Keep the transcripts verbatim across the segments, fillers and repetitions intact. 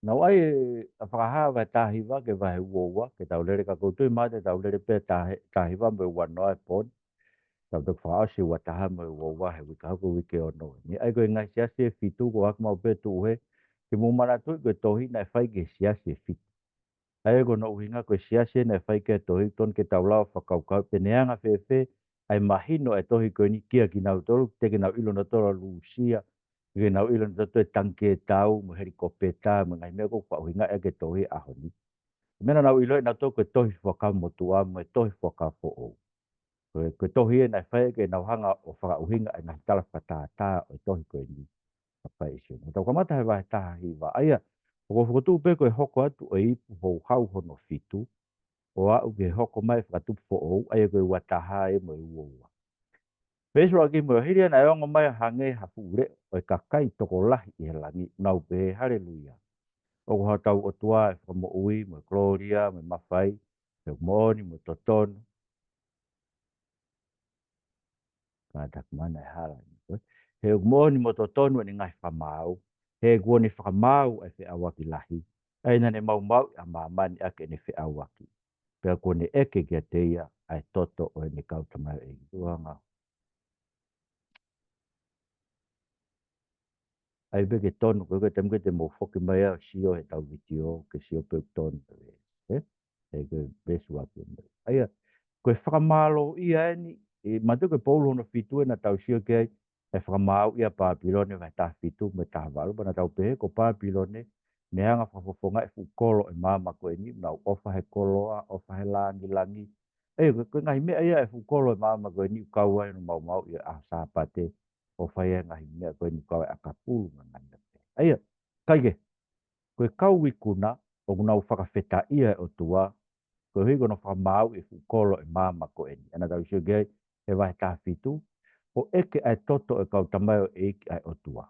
Naʻa ku ʻai ʻa Fakahā vahe taha hiva ki he vahe ua ua, ke tau lele ka ʻoku ou tui mahalo te tau lele pē taha, taha hiva mo e ua noa he pō ni. Tau toki fakaʻosi ua taha mo e ua ua he uike hoko, uike ono. Ni ʻai ko e ngaahi siasi ʻe fitu, ko ʻeku maʻu pē tuʻu hē, ke mou manatuʻi ko e tohi naʻe fai ki he siasi ʻe fitu. ʻA ia ko hono ʻuhinga ko e siasi naʻe fai ki ai e tohi, tonu ke tau lava fakakaukau pe naʻe anga fēfē ʻa e mahino ʻa e tohi ko eni kia kinautolu, teʻeki ke nau ʻilo nautolu ʻa Lūsia, teʻeki ke nau ʻilo nautolu e tangi kē tau, mo e helikopeta, mo e ngaahi meʻa ʻoku fakaʻuhingaʻi ʻaki e tohi he ʻaho ni. Meʻa naʻa nau ʻiloʻi nautolu ko e tohi Fuakava Motuʻa, mo e tohi Fuakava Foʻou. Ko e, ko e tohi ē naʻe fai ke nau hanga ʻo fakaʻuhinga e ngaahi tala fakatātā ʻo e tohi ko eni. Ka fai ʻe Sione. Tau kamata he vahe taha hiva. ʻA ia, ʻoku ou fokotuʻu pē ko e hoko atu ʻo e ipu houhau hono fitu, ʻo aʻu ki he hoko mai e Fakatupu Foʻou, ʻa ia ko e ua taha ē mo e ua ua. Veesi ʻuluaki: Mo e hili ia naʻe ongo mai ʻo hangē ha fuʻu leʻo ʻo e kakai tokolahi ʻi he langi, ʻo nau pehē, Haleluia. ʻOku hotau ʻOtua e fakamoʻui, mo e kolōlia, mo e mafai, he ʻoku moʻoni mo totonu. Kātaki mana e hala ni, ko e, he ʻoku moʻoni mo totonu ʻene ngaahi fakamaau, he kuo ne fakamaau ʻa e feʻauaki lahi, ʻa ia naʻa ne maumauʻi ʻa māmani ʻaki ʻene feʻauaki. Pea kuo ne ʻeke kiate ia ʻa e toto ʻo ʻene kau tamaioʻeiki. Tuʻu hangē. ʻAi pē ke tonu, ko e, ko e taimi ko ē te mou foki mai ʻo sio he ʻetau vitiō, ke sio pe ʻoku tonu. Ē? Ē, ko e veesi ua ki he meʻa. ʻA ia, ko e fakamālōʻia eni, ē, manatuʻi ko e poulu hono fitu ē naʻa tau sio ki ai, e fakamaauʻi ʻa Pāpilone vahe taha fitu mo e taha valu, pea naʻa tau pehē ko Pāpilone, ne hanga ʻo fakafofongaʻi e fuʻu kolo ʻo e māmani ko eni, nau ʻofa he koloa, ʻofa he langilangi. Ē, ko e, ko e ngaahi meʻa ia e fuʻu kolo ʻo e māmani ko eni, ʻoku kau ai hono maumauʻi e ʻaho Sāpate, ʻo fai e ngaahi meʻa ko eni, ʻoku kau ai e ʻakapulu mo e ngaahi meʻa pehē. ʻA ia, kae kehe, ko e kau ikuna, ʻoku nau fakafetaʻia e ʻOtua, koeʻuhi ko hono fakamaauʻi e fuʻu kolo ʻo e māmani ko eni. Naʻa tau sio ki ai he vahe taha fitu, ʻo ʻeke ʻa e toto ʻo e kau tamaioʻeiki ʻa e ʻOtua.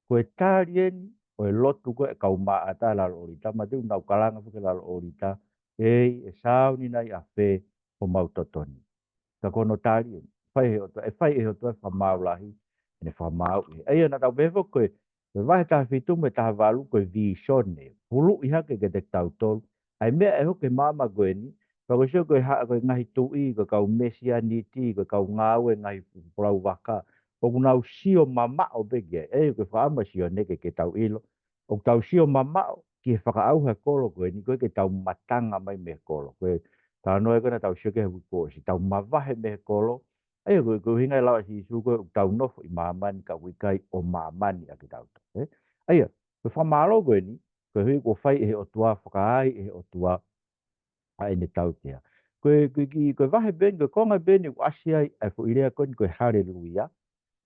Ko e tali eni ʻo e lotu ko ē ʻa e kau maʻata he lalo ʻōlita, manatuʻi ʻoku nau kalanga foki he lalo ʻōlita, ʻEiki, ʻe sauni nai ʻa fē homau toto ni? Ka ko hono tali ē, fai he ʻOtua, ʻe fai ʻe he ʻOtua e fakamaau lahi, ʻene fakamaauʻi. ʻA ia naʻa tau pehē foki ko e, ko e vahe taha fitu mo e taha valu ko e vīsone, puluʻi hake kiate kitautolu ʻa e meʻa ʻe hoko he māmani ko eni, pea ko e sio ko e ha-, ko e ngaahi tuʻi, ko e kau Mesianiti, ko e kau ngāue ngaahi folau vaka, ʻoku nau sio mamaʻo pē ki ai. Ē, ko e fakaʻamu ʻa Sione ke, ke tau ʻilo, ʻoku tau sio mamaʻo ki he fakaʻauha e kolo ko eni, ko e ke tau matanga mai mei he kolo. Ko e talanoa ko ē naʻa tau sio ki ai he uike kuo ʻosi, tau mavahe mei he kolo. ʻA ia, ko e, ko e ʻuhinga e lau ʻa Sīsū ko e, ʻoku tau nofo ʻi māmani, ka ʻoku ʻikai ʻo māmani ʻa kitautolu. Ē? ʻA ia, ko e fakamālō ko eni, koeʻuhi kuo fai ʻe he ʻOtua, fakaai ʻe he ʻOtua ʻa ʻene tautea. Ko e, ko e, ko e vahe pē eni, ko e konga pē eni ʻoku ʻasi ai ʻa e foʻi lea ko eni ko e Haleluia.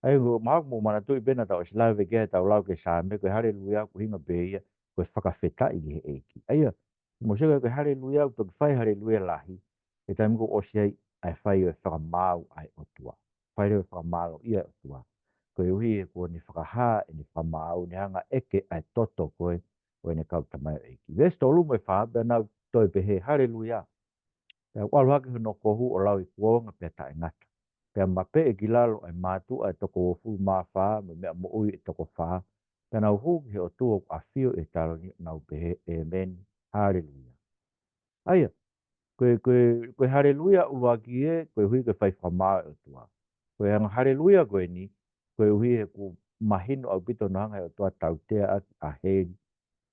ʻA ia, ko e, mahalo ʻoku mou manatuʻi pē naʻa tau ʻosi lave ki ai heʻetau lau ki he Saame, ko e Haleluia, ko e ʻuhinga pē ia ko e fakafetaʻi ki he ʻEiki. ʻA ia, mou sio ko e Haleluia, ʻoku toki fai e Haleluia lahi he taimi kuo ʻosi ai ʻa e fai ʻo e fakamaau ʻa e ʻOtua. Fai leva e fakamālōʻia e ʻOtua, koeʻuhi he kuo ne fakahā ʻene fakamaau, ne hanga ʻo ʻeke ʻa e toto ko ē ʻo ʻene kau tamaioʻeiki. Veesi tolu mo e fā, pea nau toe pehē, Haleluia. Pea ʻalu hake hono kohu ʻo lau ʻi kuonga pea taʻengata. Pea mapeʻe ki lalo ʻa e mātuʻa ʻe toko uofulu mā fā, mo e meʻa moʻui ʻe toko fā. Pea nau hū ki he ʻOtua ʻoku ʻafio ʻi he taloni, ʻo nau pehē, ʻĒmeni, Haleluia. ʻA ia, ko e, ko e, ko e Haleluia ʻuluaki ē, koeʻuhi ko e fai fakamaau e ʻOtua. Ko e anga Haleluia ko eni, koeʻuhi he ʻoku mahino ʻaupito hono hanga ʻe he ʻOtua ʻo tautea ʻaki ʻa heli,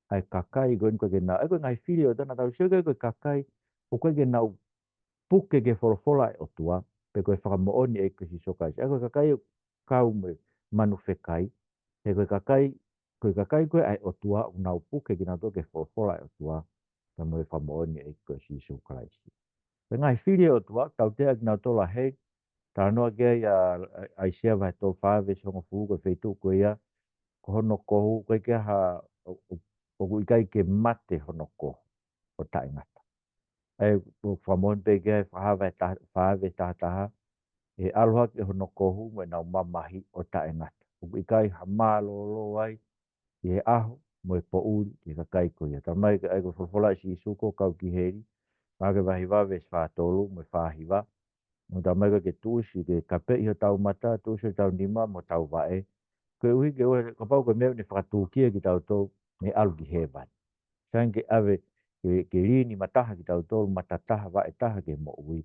ʻa e kakai ko eni ʻoku ʻikai ke nau, ʻa ia ko e ngaahi fili ʻo e ʻOtua naʻa tau sio ki ai ko e kakai ʻoku ʻikai ke nau puke ki he folofola ʻa e ʻOtua, pe ko e fakamoʻoni ʻa e ʻEiki ko Sīsū Kalaisi. ʻA ia ko e kakai ʻoku kau mo e manu fekai, he ko e kakai, ko e kakai ko ē ʻa e ʻOtua ʻoku nau puke kinautolu ki he folofola ʻa e ʻOtua, pea mo e fakamoʻoni ʻa e ʻEiki ko Sīsū Kalaisi. Ko e ngaahi fili ʻo e ʻOtua, tautea kinautolu ʻaki e heli, talanoa ki ai ʻa, ʻa, ʻAisea vahe tolu fā veesi hongofulu, ko e feituʻu ko ia, ko hono kohu, ʻoku ʻikai ke ha, ʻo, ʻo, ʻoku ʻikai ke mate hono kohu ʻo taʻengata. ʻA ia, ʻoku fakamoʻoni pē ki ai Fakahā vahe taha, fā veesi taha taha, ʻe ʻalu hake hono kohu mo ʻenau mamahi ʻo taʻengata. ʻOku ʻikai ha mālōlō ai ʻi he ʻaho mo e poʻuli ki he kakai ko ia. Talamai ʻe he, ʻa ia ko e folofola ʻa Sīsū kuo kau ki heli, Maʻake vahe hiva veesi fā tolu mo e fā hiva. Mo talamai ko ē ke tuʻusi, ke kapeʻi hotau mata, tuʻusi hotau nima mo hotau vaʻe. Koeʻuhi ke ʻoua, kapau ko e meʻa ʻoku ne fakatūkia kitautolu, ne ʻalu ki hēvani. Sai ange ke ʻave ke, ke lī nima taha kitautolu, mata taha, vaʻe taha ki he moʻui.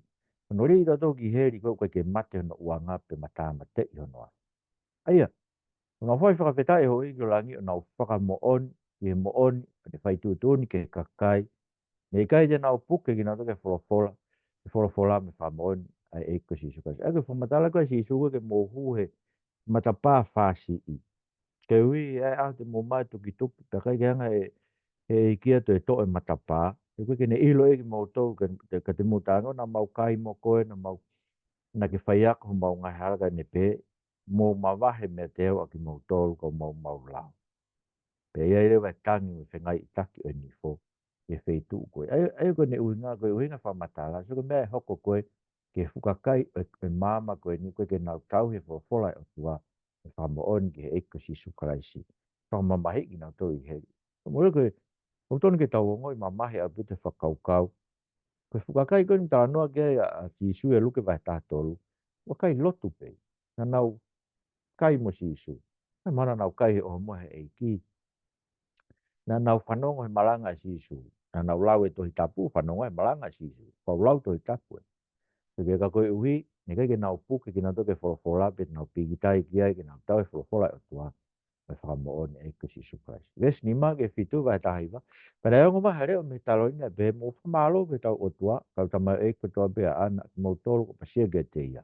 Hono lī kitautolu ki heli ko e ʻikai ke mate hono ʻuanga pe matāmateʻi hono anga. ʻA ia, ʻoku nau fai fakafetaʻi ʻe he houʻeiki ʻo langi ʻoku nau fakamoʻoni ki he moʻoni ʻo e fai tuʻutuʻuni ki he kakai. Naʻe ʻikai te nau puke kinautolu ki he folofola, ki he folofola mo e fakamoʻoni ʻa e ʻEiki ko Sīsū Kalaisi. ʻA ia ko e fakamatala ko ē ʻa Sīsū ko ē ke mou hū he matapā fāsiʻi. Koeʻuhi ʻe ʻi ai e ʻaho te mou maʻu e tukituki, pea ʻikai ke hanga ʻe, ʻe he ʻEiki ia ʻo toe toʻo e matapā. He ʻoku ʻikai ke ne ʻilo ʻe kimoutolu, ka, ka te mou talangofua naʻa mau kai mo koe, naʻa mau, naʻa ke faiako homau ngaahi hala, ka ne pehē, mou mavahe meiate au ʻa kimoutolu, ka ʻoku mau maʻu lau. Pea ʻi ai leva e tangi mo e fengaiʻitaki ʻo e nifo ʻi he feituʻu ko ē. ʻA ia, ʻa ia ko ʻene ʻuhinga, ko e ʻuhinga fakamatala, so ko e meʻa ʻe hoko ko ē ki he fuʻu kakai ʻo e, ʻo e māmani ko eni, ʻoku ʻikai ke nau tauhi e folofola ʻa e ʻOtua, ʻo fakamoʻoni ki he ʻEiki ko Sīsū Kalaisi, fakamamahiʻi kinautolu ʻi heli. Ka mole ko ē, ʻoku totonu ke tau ongoʻi mamahi ʻaupito e fakakaukau. Ko e fuʻu kakai ko eni ʻoku talanoa ki ai ʻa, ʻa Sīsū ʻi Luke vahe taha tolu, fuʻu kakai lotu pē. Naʻa nau kai mo Sīsū. Naʻe mahino naʻa nau kai he ʻohomohe ʻa e ʻEiki. Naʻa nau fanongo he malanga ʻa Sīsū. Naʻa nau lau e Tohi Tapu, fanongo he malanga ʻa Sīsū. Kau lau Tohi Tapu ē. Pea ka koeʻuhi, naʻe ʻikai ke nau puke kinautolu ki he folofola, pe nau pīkitai ki ai, ke nau tauhi e folofola ʻa e ʻOtua, mo e fakamoʻoni ʻa e ʻEiki ko Sīsū Kalaisi. Veesi nima ki he fitu, vahe taha hiva. Pea naʻe ongo mai ha leʻo mei he taloni, naʻe pehē, mou fakamālō ki hotau ʻOtua, kau tamaioʻeiki kotoa pē ʻaʻana, kimoutolu kuo ʻopasia kiate ia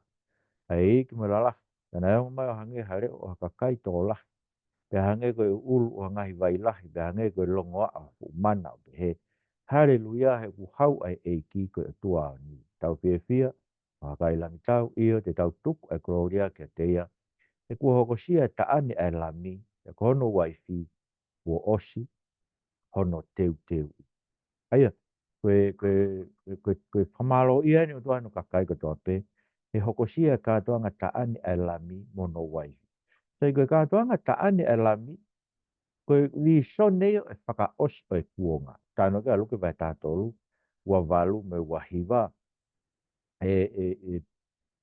ʻa e iiki mo e lalahi. Pea naʻe ongo mai ʻo hangē ha leʻo ʻo ha kakai tokolahi, pea hangē ko e ʻuʻulu ʻo ha ngaahi vai lahi, pea hangē ko e longoaʻa ʻo ha fuʻu mana, ʻo pehē, Haleluia, he kuo haʻu ʻa e ʻEiki ko e ʻOtua ʻo e ʻaho ni. Tau fiefia, ʻo ha kakai langitau, ʻio, te tau tuku ʻa e kolōlia kiate ia. He kuo hokosia e taʻane ʻa e Lami, ʻa ia ko hono uaifi kuo ʻosi hono teuteuʻi. ʻA ia, ko e, ko e, ko e, ko e, ko e fakamālōʻia eni ʻa e ʻOtua ʻi hono kakai kotoa pē, he hokosia e kātoanga taʻane ʻa e Lami mo hono uaifi. Sai, ko e kātoanga taʻane ʻa e Lami, ko e vīsone ia ʻo e fakaʻosi ʻo e kuonga. Talanoa ki ai ʻa Luke vahe taha tolu, ua valu mo e ua hiva. ʻE, ʻe, ʻe,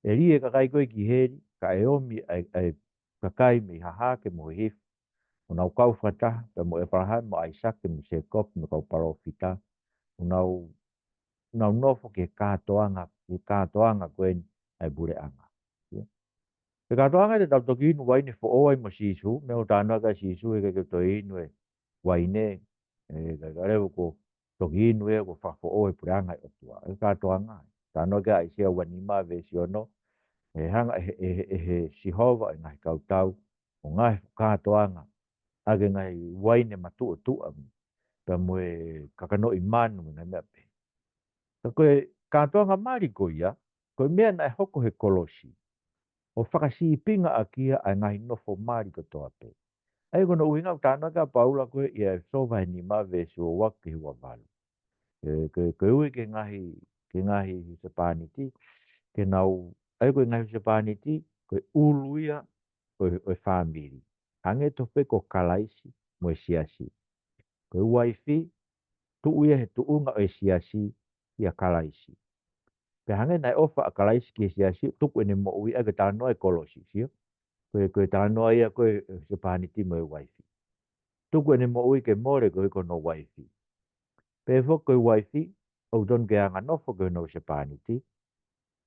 ʻe lī e kakai ko ē ki heli, kae ʻomi ʻa e, ʻa e kakai mei Hahake mo Hihifo, ʻo nau kau fakataha, pea mo ʻĒpalahame mo ʻAisake mo Sēkope mo e kau palōfita, ʻo nau, nau nofo ki he kātoanga, ki he kātoanga ko eni ʻa e puleʻanga. Ko e kātoanga te tau toki inu uaine foʻou ai mo Sīsū, meʻa ʻoku talanoa ki ai ʻa Sīsū, he ʻikai ke toe inu e uaine, ʻe, ka, ka leva kuo toki inu ia kuo fakafoʻou e puleʻanga ʻo e ʻOtua. Ko e kātoanga. Talanoa ki ai ʻa ʻAisea ua nima veesi ono, ʻe hanga ʻe he, ʻe he, ʻe he Sihova ʻo e ngaahi kautau ʻo ngaahi kātoanga ʻaki e ngaahi uaine matuʻotuʻa, pea mo e kakanoʻi manu mo e ngaahi meʻa pehē. Ka ko e kātoanga mali ko ia, ko e meʻa naʻe hoko he kolosi, ʻo fakasīpinga ʻaki ia ʻa e ngaahi nofo mali kotoa pē. ʻA ia ko hono ʻuhinga ʻoku talanoa ki ai ʻa Paula ko ē ʻi he ʻEfesō vahe nima veesi ua ua ki he ua valu. Ke, ke, ke ui ki he ngaahi, ki he ngaahi husepāniti, ke nau, ʻa ia ko e ngaahi husepāniti, ko e ʻulu ia ʻo e, ʻo e fāmili. Hangē tofu pē ko Kalaisi mo e siasi. Ko e uaifi, tuʻu ia he tuʻunga ʻo e siasi ʻia Kalaisi. Pea hangē naʻe ʻofa ʻa Kalaisi ki he siasi, tuku ʻene moʻui, ʻa ia ko e talanoa ʻi he kolosi, sio? Ko e, ko e talanoa ia ko ē ʻo e husepāniti mo e uaifi. Tuku ʻene moʻui ke mole koeʻuhi ko hono uaifi. Pea foki ko e uaifi, ʻoku totonu ke anganofo ki hono husepāniti.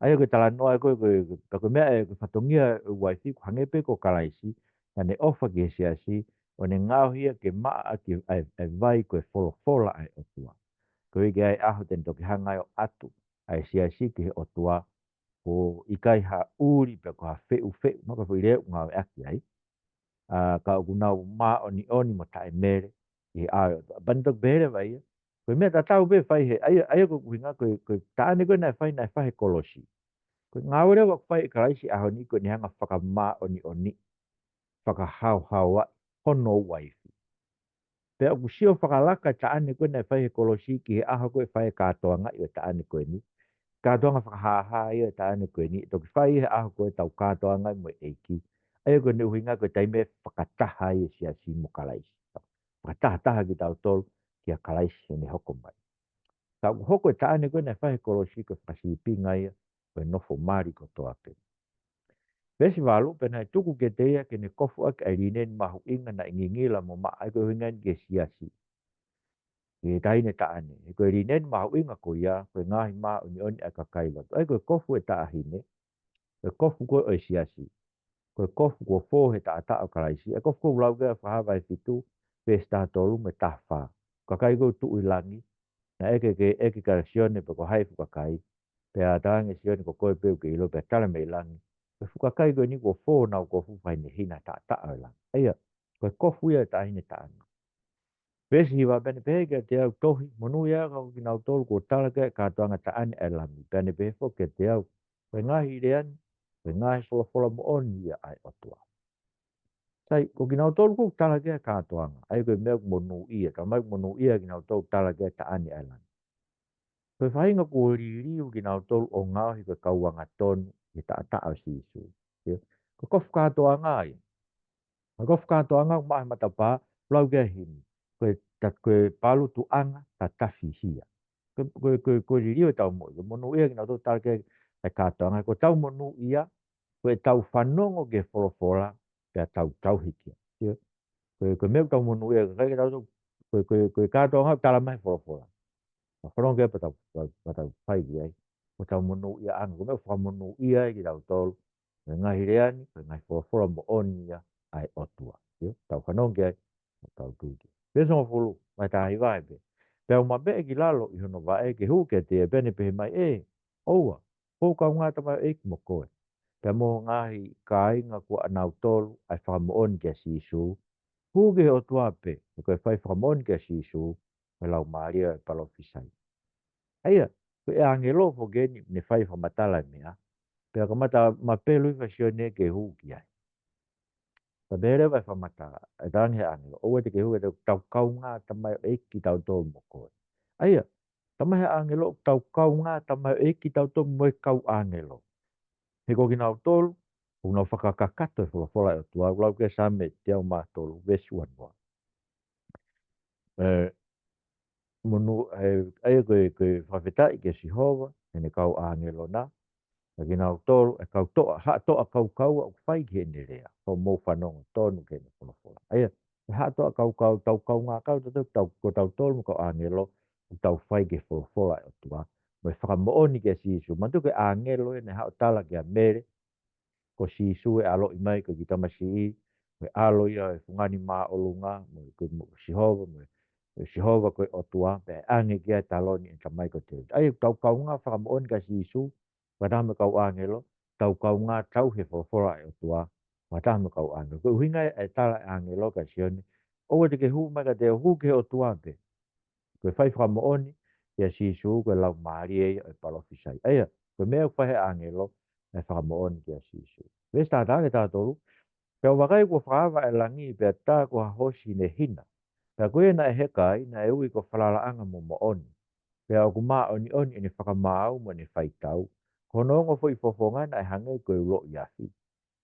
ʻA ia ko e talanoa ko ē, ko e, ko e, ko e meʻa ʻe, ko e fatongia ʻo e uaifi, ʻoku hangē pē ko Kalaisi, naʻa ne ʻofa ki he siasi, ʻo ne ngaohi ia ke maʻa ʻaki ʻa e, ʻa e vai ko e folofola ʻa e ʻOtua. Koeʻuhi ke ʻi ai e ʻaho te ne toki hanga ai ʻo ʻatu ʻa e siasi ki he ʻOtua, ʻo ʻikai ha ʻuli pe ko ha feʻufeʻu, ma ka foʻi lea ʻoku ngāueʻaki ai. ʻA, ka ʻoku nau māʻoniʻoni mo taʻemele ʻi he ʻao ʻo e ʻOtua. Pea ne toki pehē leva ia, ko e meʻa tatau pē ʻe fai he, ʻa ia, ʻa ia ko e ʻuhinga ko e, ko e taʻane ko ē naʻe fai, naʻe fai he kolosi. Ko e ngāue leva ʻoku fai ʻe Kalaisi he ʻaho ni ko ʻene hanga ʻo fakamāʻoniʻoniʻi, fakahaohaoaʻi hono uaifi. Pea ʻoku sio fakalaka e taʻane ko ē naʻe fai he kolosi ki he ʻaho ko ē ʻe fai e kātoangaʻi ʻo e taʻane ko eni. Kātoanga fakahāhā ia ʻo e taʻane ko eni, ʻe toki fai he ʻaho ko ē ʻetau kātoangaʻi mo e ʻEiki. ʻA ia ko hono ʻuhinga ko e taimi ʻe fakataha ai e siasi mo Kalaisi. Fakatahataha kitautolu kia Kalaisi heʻene hoko mai. Ka ʻoku hoko e taʻane ko ē naʻe fai he kolosi ko e fakasīpinga ia ʻo e nofo mali kotoa pē. Veesi valu, pea naʻe tuku kiate ia ke ne kofu ʻaki ʻa e līneni mahuʻinga naʻe ngingila mo maʻa, ʻa ia ko e ʻuhinga eni ki he siasi. ki he taʻahine taʻane. He ko e lineni mahuʻinga ko ia, ko e ngaahi māʻoniʻoni ʻa e kakai lotu. ʻA ia ko e kofu ʻa e taʻahine, ko e kofu ko ē ʻo e siasi. Ko e kofu kuo fō he taʻataʻa ʻo Kalaisi. ʻA ia ko e kofu ʻoku lau ki ai ʻa Fakahā vahe fitu, veesi taha tolu mo e taha fā. Kakai kuo tuʻu ʻi langi, naʻe ʻeke, ke ʻeke kia Sione pe ko hai e fuʻu kakai. Pea talaange ʻe Sione, ko koe pē ʻoku ke ʻilo. Pea tala mei langi, ko e fuʻu kakai ko eni kuo fō honau kofu ʻi he hinehina taʻataʻa ʻo e langi. ʻA ia, ko e kofu ia ʻa e taʻahine taʻane. Veesi hiva, pea ne pehē kiate au, Tohi, monūʻia ā kinautolu kuo tala ki ai ʻa e kātoanga taʻane ʻa e Lami. Pea ne pehē foki kiate au, Ko e ngaahi lea ni, ko e ngaahi folofola moʻoni ia ʻa e ʻOtua. Sai, ko kinautolu ʻoku tala ki ai ʻa e kātoanga, ʻa ia ko e meʻa ʻoku monūʻia, talamai ʻoku monūʻia kinautolu ʻoku tala ki ai ʻa e taʻane ʻa e Lami. Ko e faʻahinga kuo liliu kinautolu ʻo ngaohi ko e kau angatonu ʻi he taʻataʻa ʻo Sīsū. Ia. Ko e kofu kātoanga ia. Ko e kofu kātoanga ʻoku maʻu he matapā, lau ki ai e himi. Ko e ta-, ko e palutuʻanga tatafihia. Ko e, ko e, ko e, ko e liliu ʻetau moʻui. Ko e monūʻia kinautolu ʻoku tala ki ai ʻa e kātoanga. Ko ʻetau monūʻia, ko ʻetau fanongo ki he folofola, pea tau tauhi ki ai. Ia. Ko e, ko e meʻa ʻoku tau monūʻia, ko e, ko e, ko e, ko e kātoanga ʻoku talamai he folofola. Ka fanongo ki ai pea tau, pea, pea tau fai ki ai. Ko ʻetau monūʻiaʻanga, ko e meʻa ʻoku fakamonūʻia ai kitautolu. Ko e ngaahi lea ni, ko e ngaahi folofola moʻoni ia ʻa e ʻOtua. Ia, tau fanongo ki ai, tau tui ki ai. Veesi hongofulu, vahe taha hiva ē pē. Pea u mapeʻe ki lalo ʻi hono vaʻe ke hū kiate ia, pea ne pehē mai, ʻE, ʻoua, ʻoku ou kaungā tamaioʻeiki mo koe, pea mo e ngaahi kāinga kuo ʻanautolu ʻa e fakamoʻoni kia Sīsū. Hū ki he ʻOtua pē, he ko e fai fakamoʻoni kia Sīsū, ko e laumālie ʻo e palōfisai. ʻA ia, ko e ʻāngelo foki eni ne fai fakamatala e meʻa, pea kamata mapelu hifo ʻa Sione ke hū ki ai. Pea pehē leva e fakamatala, ʻe talaange he ʻāngelo, ʻoua te ke hū, he ʻoku tau kaungā tamaioʻeiki kitautolu mo koe. ʻA ia, talamai he ʻāngelo, ʻoku tau kaungā tamaioʻeiki kitautolu mo e kau ʻāngelo. He ko kinautolu, ʻoku nau fakakakato e folofola ʻa e ʻOtua, lau ki he Saame teau mā tolu, veesi ua noa. ʻE, monū-, ʻe, ʻa ia ko e, ko e fakafetaʻi kia Sihova, heʻene kau ʻāngelo na, ʻa kinautolu, ʻa e kau toʻa, haʻa toʻa kaukaua ʻoku fai ki heʻene lea, ka mou fanongo tonu ki heʻene folofola. ʻA ia, ʻa e haʻa toʻa kaukau, tau kaungā kau, tau, tau, ko tautolu mo e kau ʻāngelo, ʻoku tau fai ki he folofola ʻa e ʻOtua, mo e fakamoʻoni kia Sīsū. Manatuʻi ko e ʻāngelo ē naʻe haʻu ʻo tala kia Mele, ko Sīsū ʻe ʻaloʻi mai ko e kiʻi tamasiʻi, ko e ʻAlo ia ʻo e Fungani Māʻolunga, mo e, ko e mo Sihova, mo e Sihova ko e ʻOtua, pea ʻange ki ai e taloni ʻene tamai ko Tēvita. ʻA ia, ʻoku tau kaungā fakamoʻoni kia Sīsū, fakataha mo e kau ʻāngelo, tau kaungā tauhi e folofola ʻa e ʻOtua, fakataha mo e kau ʻāngelo. Ko e ʻuhinga ia e tala ʻa e ʻāngelo kia Sione, ʻoua te ke hū mai kiate au, hū ki he ʻOtua pē. Ko e fai fakamoʻoni kia Sīsū, ko e laumālie ia ʻo e palōfisai. ʻA ia, ko e meʻa ʻoku fai he ʻāngelo, ʻa e fakamoʻoni kia Sīsū. Veesi taha taha ki he taha tolu, Pea u vakai kuo fakaava ʻa e langi, pea tā ko ha hoosi hinehina. Pea ko ia naʻe heka ai, naʻe ui ko Falalaʻanga mo Moʻoni. Pea ʻoku māʻoniʻoni ʻene fakamaau mo ʻene faitau, ko hono ongo foʻi fofonga naʻe hangē ko e uloʻi afi.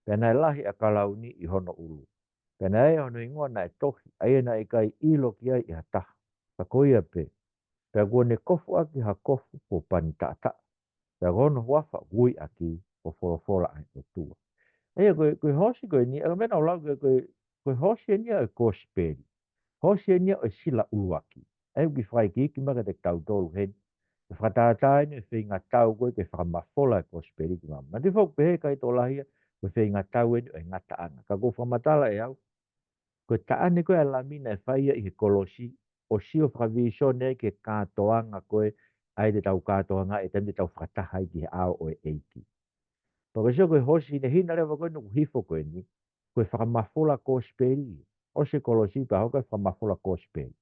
Pea naʻe lahi ʻa e kalauni ʻi hono ʻulu. Pea naʻe ʻi ai hono hingoa naʻe tohi, ʻa ia naʻe ʻikai ʻilo ki ai ʻe ha taha, ka ko ia pē. Pea kuo ne kofu ʻaki ha kofu kuo pani taʻataʻa. Pea ko hono huafa ʻoku ui ʻaki ko Folofola ʻa e ʻOtua. ʻA ia, ko e, ko e hoosi ko eni, ʻa ia ko e meʻa naʻa ku lau ko e, ko e, ko e hoosi eni ia ʻo e kosipeli. Hoosi eni ia ʻo e sila ʻuluaki. ʻA ia ʻoku fakaikiiki mai kiate kitautolu heni. ʻE fakatātā eni e feingatau ko ē ke fakamafola e kosipeli ki māmani. Naʻa te foki pehē ʻikai tokolahi ia, ko e feingatau eni ʻo e ngataʻanga. Ka ʻoku ou fakamatala ʻe au, ko e taʻane ko ē ʻa e Lami naʻe fai ia ʻi he kolosi, ʻo sio fakavīsone ai ki he kātoanga ko ē, ʻa ia te tau kātoanga ai, ʻi he taimi te tau fakataha ai ki he ʻao ʻo e ʻEiki. Pea ko e sio ko e hoosi hinehina leva ko eni ʻoku hifo ko eni, ko e fakamafola kosipeli. ʻOsi e kolosi pea hoko e fakamafola kosipeli.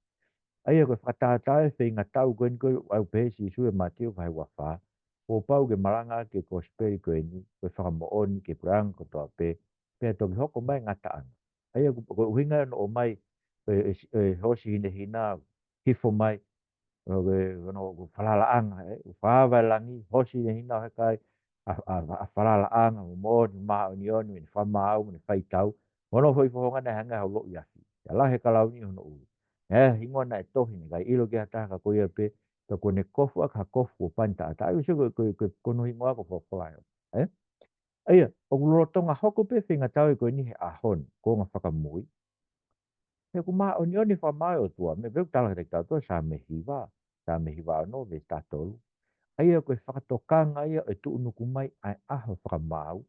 ʻA ia ko e fakatātā e feingatau ko eni ko ē ʻoku pehē ʻe Sīsū ʻi Mātiu vahe ua fā, kuo pau ke malanga ʻaki e kosipeli ko eni, ko e fakamoʻoni ki he puleʻanga kotoa pē, pea toki hoko mai e ngataʻanga. ʻA ia ko, ko e ʻuhinga ia hono ʻomai e, e, e hoosi hinehina, hifo mai, ʻo ke, ono, ko Falalaʻanga, ē, ʻoku fakaava e langi, hoosi hinehina ʻo heka ai ʻa, ʻa, ʻa Falalaʻanga, mo Moʻoni, Māʻoniʻoni, mo ʻene fakamaau, mo ʻene faitau, mo hono foʻi fofonga naʻe hangē ha uloʻi afi. Pea lahi e kalauni ʻi hono ʻulu. Pea hingoa naʻe tohi, naʻe ʻikai ʻilo ki ai ha taha, ka ko ia pē, pea kuo ne kofu ʻaki ha kofu kuo pani taʻataʻa. ʻA ia ko e, ko e, ko e, ko hono hingoa ko Folofola ē. Ē? ʻA ia, ʻoku lolotonga hoko pē e feingatau ko eni he ʻaho ni, kuonga fakamui. He ʻoku māʻoniʻoni e fakamaau ʻa e ʻOtua, meʻa pē ʻoku tala kiate kitautolu ʻe Saame hiva, Saame hiva ono veesi taha tolu. ʻA ia ko e fakatokanga ia ʻo e tuʻunuku mai ʻa e ʻaho fakamaau.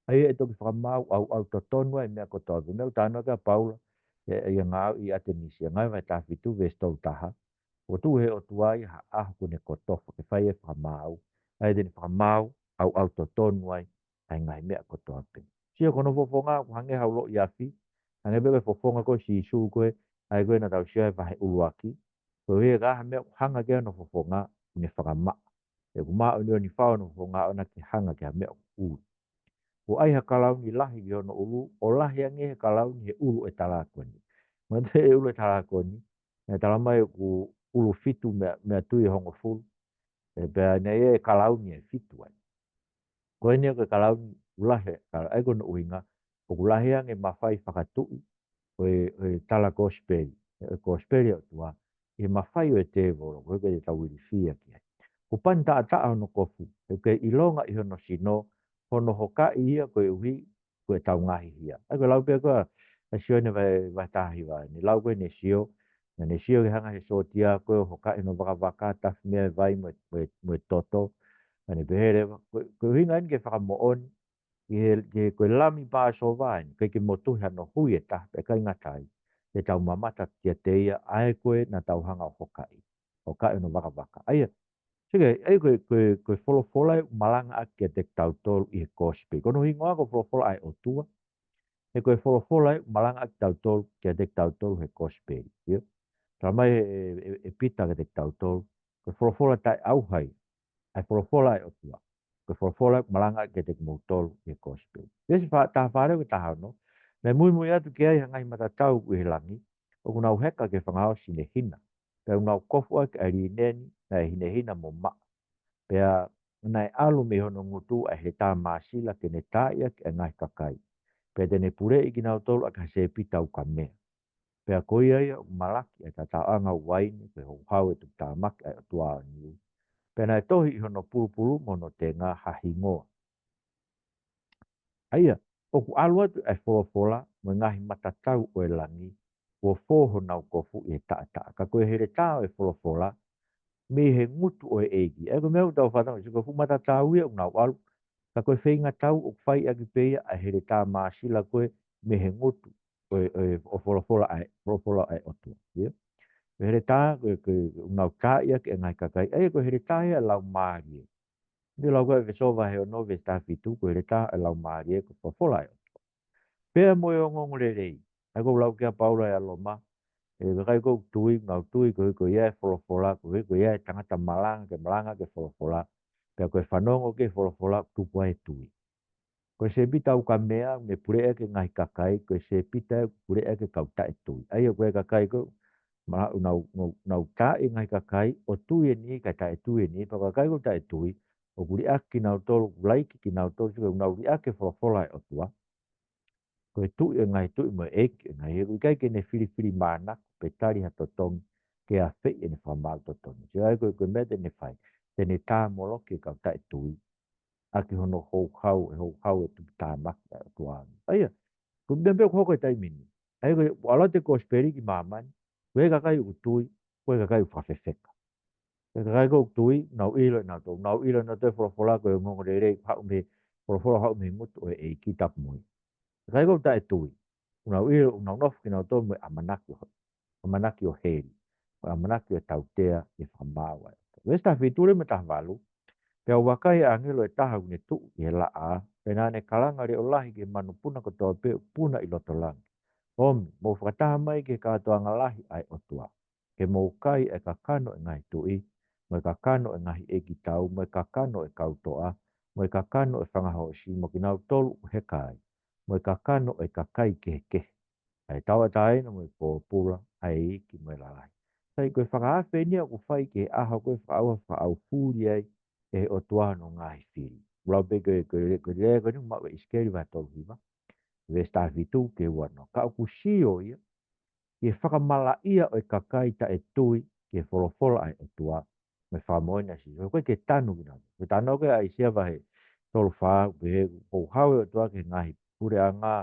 ʻA ia ʻe toki fakamaau ʻauʻau totonu ai e meʻa kotoa pē, meʻa ʻoku talanoa ki ai ʻa Paula ʻi he ngāue ʻi ʻAtenisi, Ngāue vahe taha fitu veesi tolu taha. Kuo tuʻu ʻe he ʻOtua ia ha ʻaho kuo ne kotofa ke fai e fakamaau. ʻA ia te ne fakamaau ʻauʻau totonu ai ʻa e ngaahi meʻa kotoa pē. Sio ki hono fofonga ʻoku hangē ha uloʻi afi, hangē pē ko e fofonga ko ē ʻo Sīsū ko ē, ʻa ia ko ē naʻa tau sio ai he vahe ʻuluaki. Ko e hā ha meʻa ʻoku hanga ki ai hono fofonga, ʻoku ne fakamaʻa. He ʻoku māʻoniʻoni fau hono fofonga ʻoʻona ke hanga ki ha meʻa ʻoku ʻulu. Kuo ʻai ha kalauni lahi ki hono ʻulu, ʻo lahi ange he kalauni he ʻulu ʻo e talākoni. Manatuʻi e ʻulu ʻo e talākoni, naʻe tala mai ʻoku ʻulu fitu meia, meia tui ʻe hongofulu. ʻE pea naʻe ʻi ai e kalauni ʻe fitu ai. Ko eni ia ko e kalauni ʻoku lahi, ka ʻa ia ko hono ʻuhinga, ʻoku lahi ange e mafai fakatuʻi ʻo e, ʻo e tala kosipeli, ʻo e kosipeli ʻa e ʻOtua, ʻi he mafai ʻo e tēvolo, ko e ke tau ilifia ki ai. Kuo pani taʻataʻa hono kofu, he ʻoku kei ʻilonga ʻi hono sino, hono hokaʻi ia koeʻuhi ko ʻetau ngaahi hia. ʻA ia ko e lau pē ko ē ʻa Sione vahe, vahe taha hiva, ne lau ko ē ne sio, naʻa ne sio ki he hanga ʻe he sōtia ko ē ʻo hokaʻi hono vakavaka, tafi mei ai e vai mo e, mo e, mo e toto. Naʻa ne pehē leva, ko, ko e ʻuhinga eni ke fakamoʻoni, ʻi he, ʻi he ko e lami Pāsova eni, ʻikai ke motuhi hano hui ʻe taha, pea ʻikai ngata ai, te tau mamata kiate ia, ʻa ia ko ē naʻa tau hanga ʻo hokaʻi, hokaʻi hono vakavaka. ʻA ia, sio ki ai, ʻa ia ko e, ko e, ko e folofola ʻoku malangaʻaki kiate kitautolu ʻi he kosipeli. Ko hono hingoa ko e folofola ʻa e ʻOtua, he ko e folofola ʻoku malangaʻaki kitautolu, kiate kitautolu he kosipeli. ʻIo? Tala mai ʻe, ʻe, ʻe Pita kiate kitautolu, ko e folofola taʻeʻauha ia ʻa e folofola ʻa e ʻOtua. Ko e folofola ʻoku malangaʻaki kiate kimoutolu ʻi he kosipeli. Veesi fā, taha fā leva ki he taha ono, naʻe muimui atu ki ai ha ngaahi mata tau ʻi he langi, ʻoku nau heka ki he fanga ʻo e hinehina. Pea ʻoku nau kofu ʻaki ʻa e līneni naʻe hinehina mo maʻa. Pea naʻe ʻalu mei hono ngutu ʻa e heletā māsila ke ne taaʻi ʻaki ʻa e ngaahi kakai. Pea te ne puleʻi kinautolu ʻaki ha sēpita ukamea. Pea ko ia ia ʻoku malaki ʻa e tataʻoʻanga uaine, ko e houhau ʻo e tuputāmaki ʻa e ʻOtua ʻo Niu. Pea naʻe tohi ʻi hono pulupulu mo hono tenga ha hingoa. ʻA ia, ʻoku ʻalu atu ʻa e folofola mo e ngaahi mata tau ʻo e langi, kuo fō honau kofu ʻi he taʻataʻa. Ka ko e heletā ʻo e folofola mei he ngutu ʻo e ʻEiki. ʻA ia ko e meʻa ʻoku tau fakatanga, sio ko e fuʻu mata tau ia ʻoku nau ʻalu, ka ko e feinga tau ʻoku fai ʻaki pē ia ʻa e heletā māsila ko ē mei he ngutu ʻo e, ʻo e, ʻo e folofola ʻa e, folofola ʻa e ʻOtua. ʻIo? Ko e heletā, ko e, ko e, ʻoku nau taaʻi ʻaki e ngaahi kakai. ʻA ia ko e heletā ia ʻa e Laumālie. Ni lau ko ē ʻEfesō vahe ono veesi taha fitu, ko e heletā ʻa e Laumālie ko e folofola ʻa e ʻOtua. Pea mo e ongoongolelei. ʻA ia ko e lau ko ē ʻa Paula ʻia Loma, ʻe kakai ʻoku tui, nau tui, ko e, ko ia e folofola, ko e, ko ia e tangata malanga, ke malanga ki he folofola. Pea ko e fanongo ki he folofola, tupu ai e tui. Ko e sēpita ukamea, ne puleʻi ʻaki e ngaahi kakai, ko e sēpita ʻoku puleʻi ʻaki e kau taʻetui. ʻA ia ko e kakai ko ē, ma, nau, nau, nau taaʻi e ngaahi kakai, ʻo tui ʻe niʻihi kae taʻetui ʻe niʻihi, pea ko e kakai ʻoku taʻetui, ʻoku liʻaki kinautolu, ʻoku laiki kinautolu, sio ko ē ʻoku nau liʻaki e folofola ʻa e ʻOtua. Ko e tuʻi ʻo e ngaahi tuʻi mo e ʻEiki ʻo e ngaahi ʻeiki, ʻoku ʻikai ke ne filifilimānako, pe tali ha totongi, ke afeʻi ʻene fakamaau totonu. Sio ʻa ia ko e, ko e meʻa te ne fai, te ne tāmoloki e kau taʻetui, ʻaki hono houhau, e houhau ʻo e tuputāmaki ʻa e ʻOtua. ʻA ia, ko e meʻa pē ʻoku hoko he taimi ni. ʻA ia ko e, ʻalu atu e kosipeli ki māmani, ko e kakai ʻoku tui, ko e kakai ʻoku fakafefeka. Ko e kakai ʻoku tui, nau ʻilo ʻe nautolu, nau ʻilo ʻe nautolu e folofola ko e ongoongolelei, haʻu mei, folofola haʻu mei he ngutu ʻo e ʻEiki, tapu mo ia. Kakai ʻoku taʻetui, nau ʻilo, nau nofo kinautolu mo e ʻamanaki ʻo, ʻamanaki ʻo heli, mo e ʻamanaki ʻo tautea ʻi he fakamaau ʻa e ʻOtua. Veesi taha fitu leva mo e taha valu, pea u vakai ʻa e ʻāngelo ʻe taha ʻoku ne tuʻu ʻi he laʻā, pea naʻa ne kalanga leʻo lahi ki he manupuna kotoa pē ʻoku puna ʻi loto langi. Omi, mou fakataha mai ki he kātoanga lahi ʻa e ʻOtua, ke mou kai ʻa e kakano ʻo e ngaahi tuʻi, mo e kakano ʻo e ngaahi ʻeikitau, mo e kakano ʻo e kau toʻa, mo e kakano ʻo e fanga hoosi, mo kinautolu ʻoku heka ai, mo e kakano ʻo e kakai kehekehe, ʻa e tauʻatāina mo e pōpula, ʻa e iiki mo e lalahi. Sai ko e fakaafe eni ia ʻoku fai ki he ʻaho ko ē fakaʻauha, fakaʻaufuli ai ʻe he ʻOtua hono ngaahi fili. Lau pē ko e, ko e, ko e lea ko eni ʻoku maʻu ʻe ʻIsikeli vahe tolu hiva, veesi taha fitu ki he ua noa. Ka ʻoku sio ia ki he fakamalaʻia ʻo e kakai taʻetui ki he folofola ʻa e ʻOtua, mo e fakamoʻoni ʻa Sīsū, ʻoku ʻikai ke tanu kinautolu. Ko e talanoa ko ē ʻa ʻAisea vahe tolu fā, pehē ʻoku houhau e ʻOtua ki he ngaahi puleʻanga,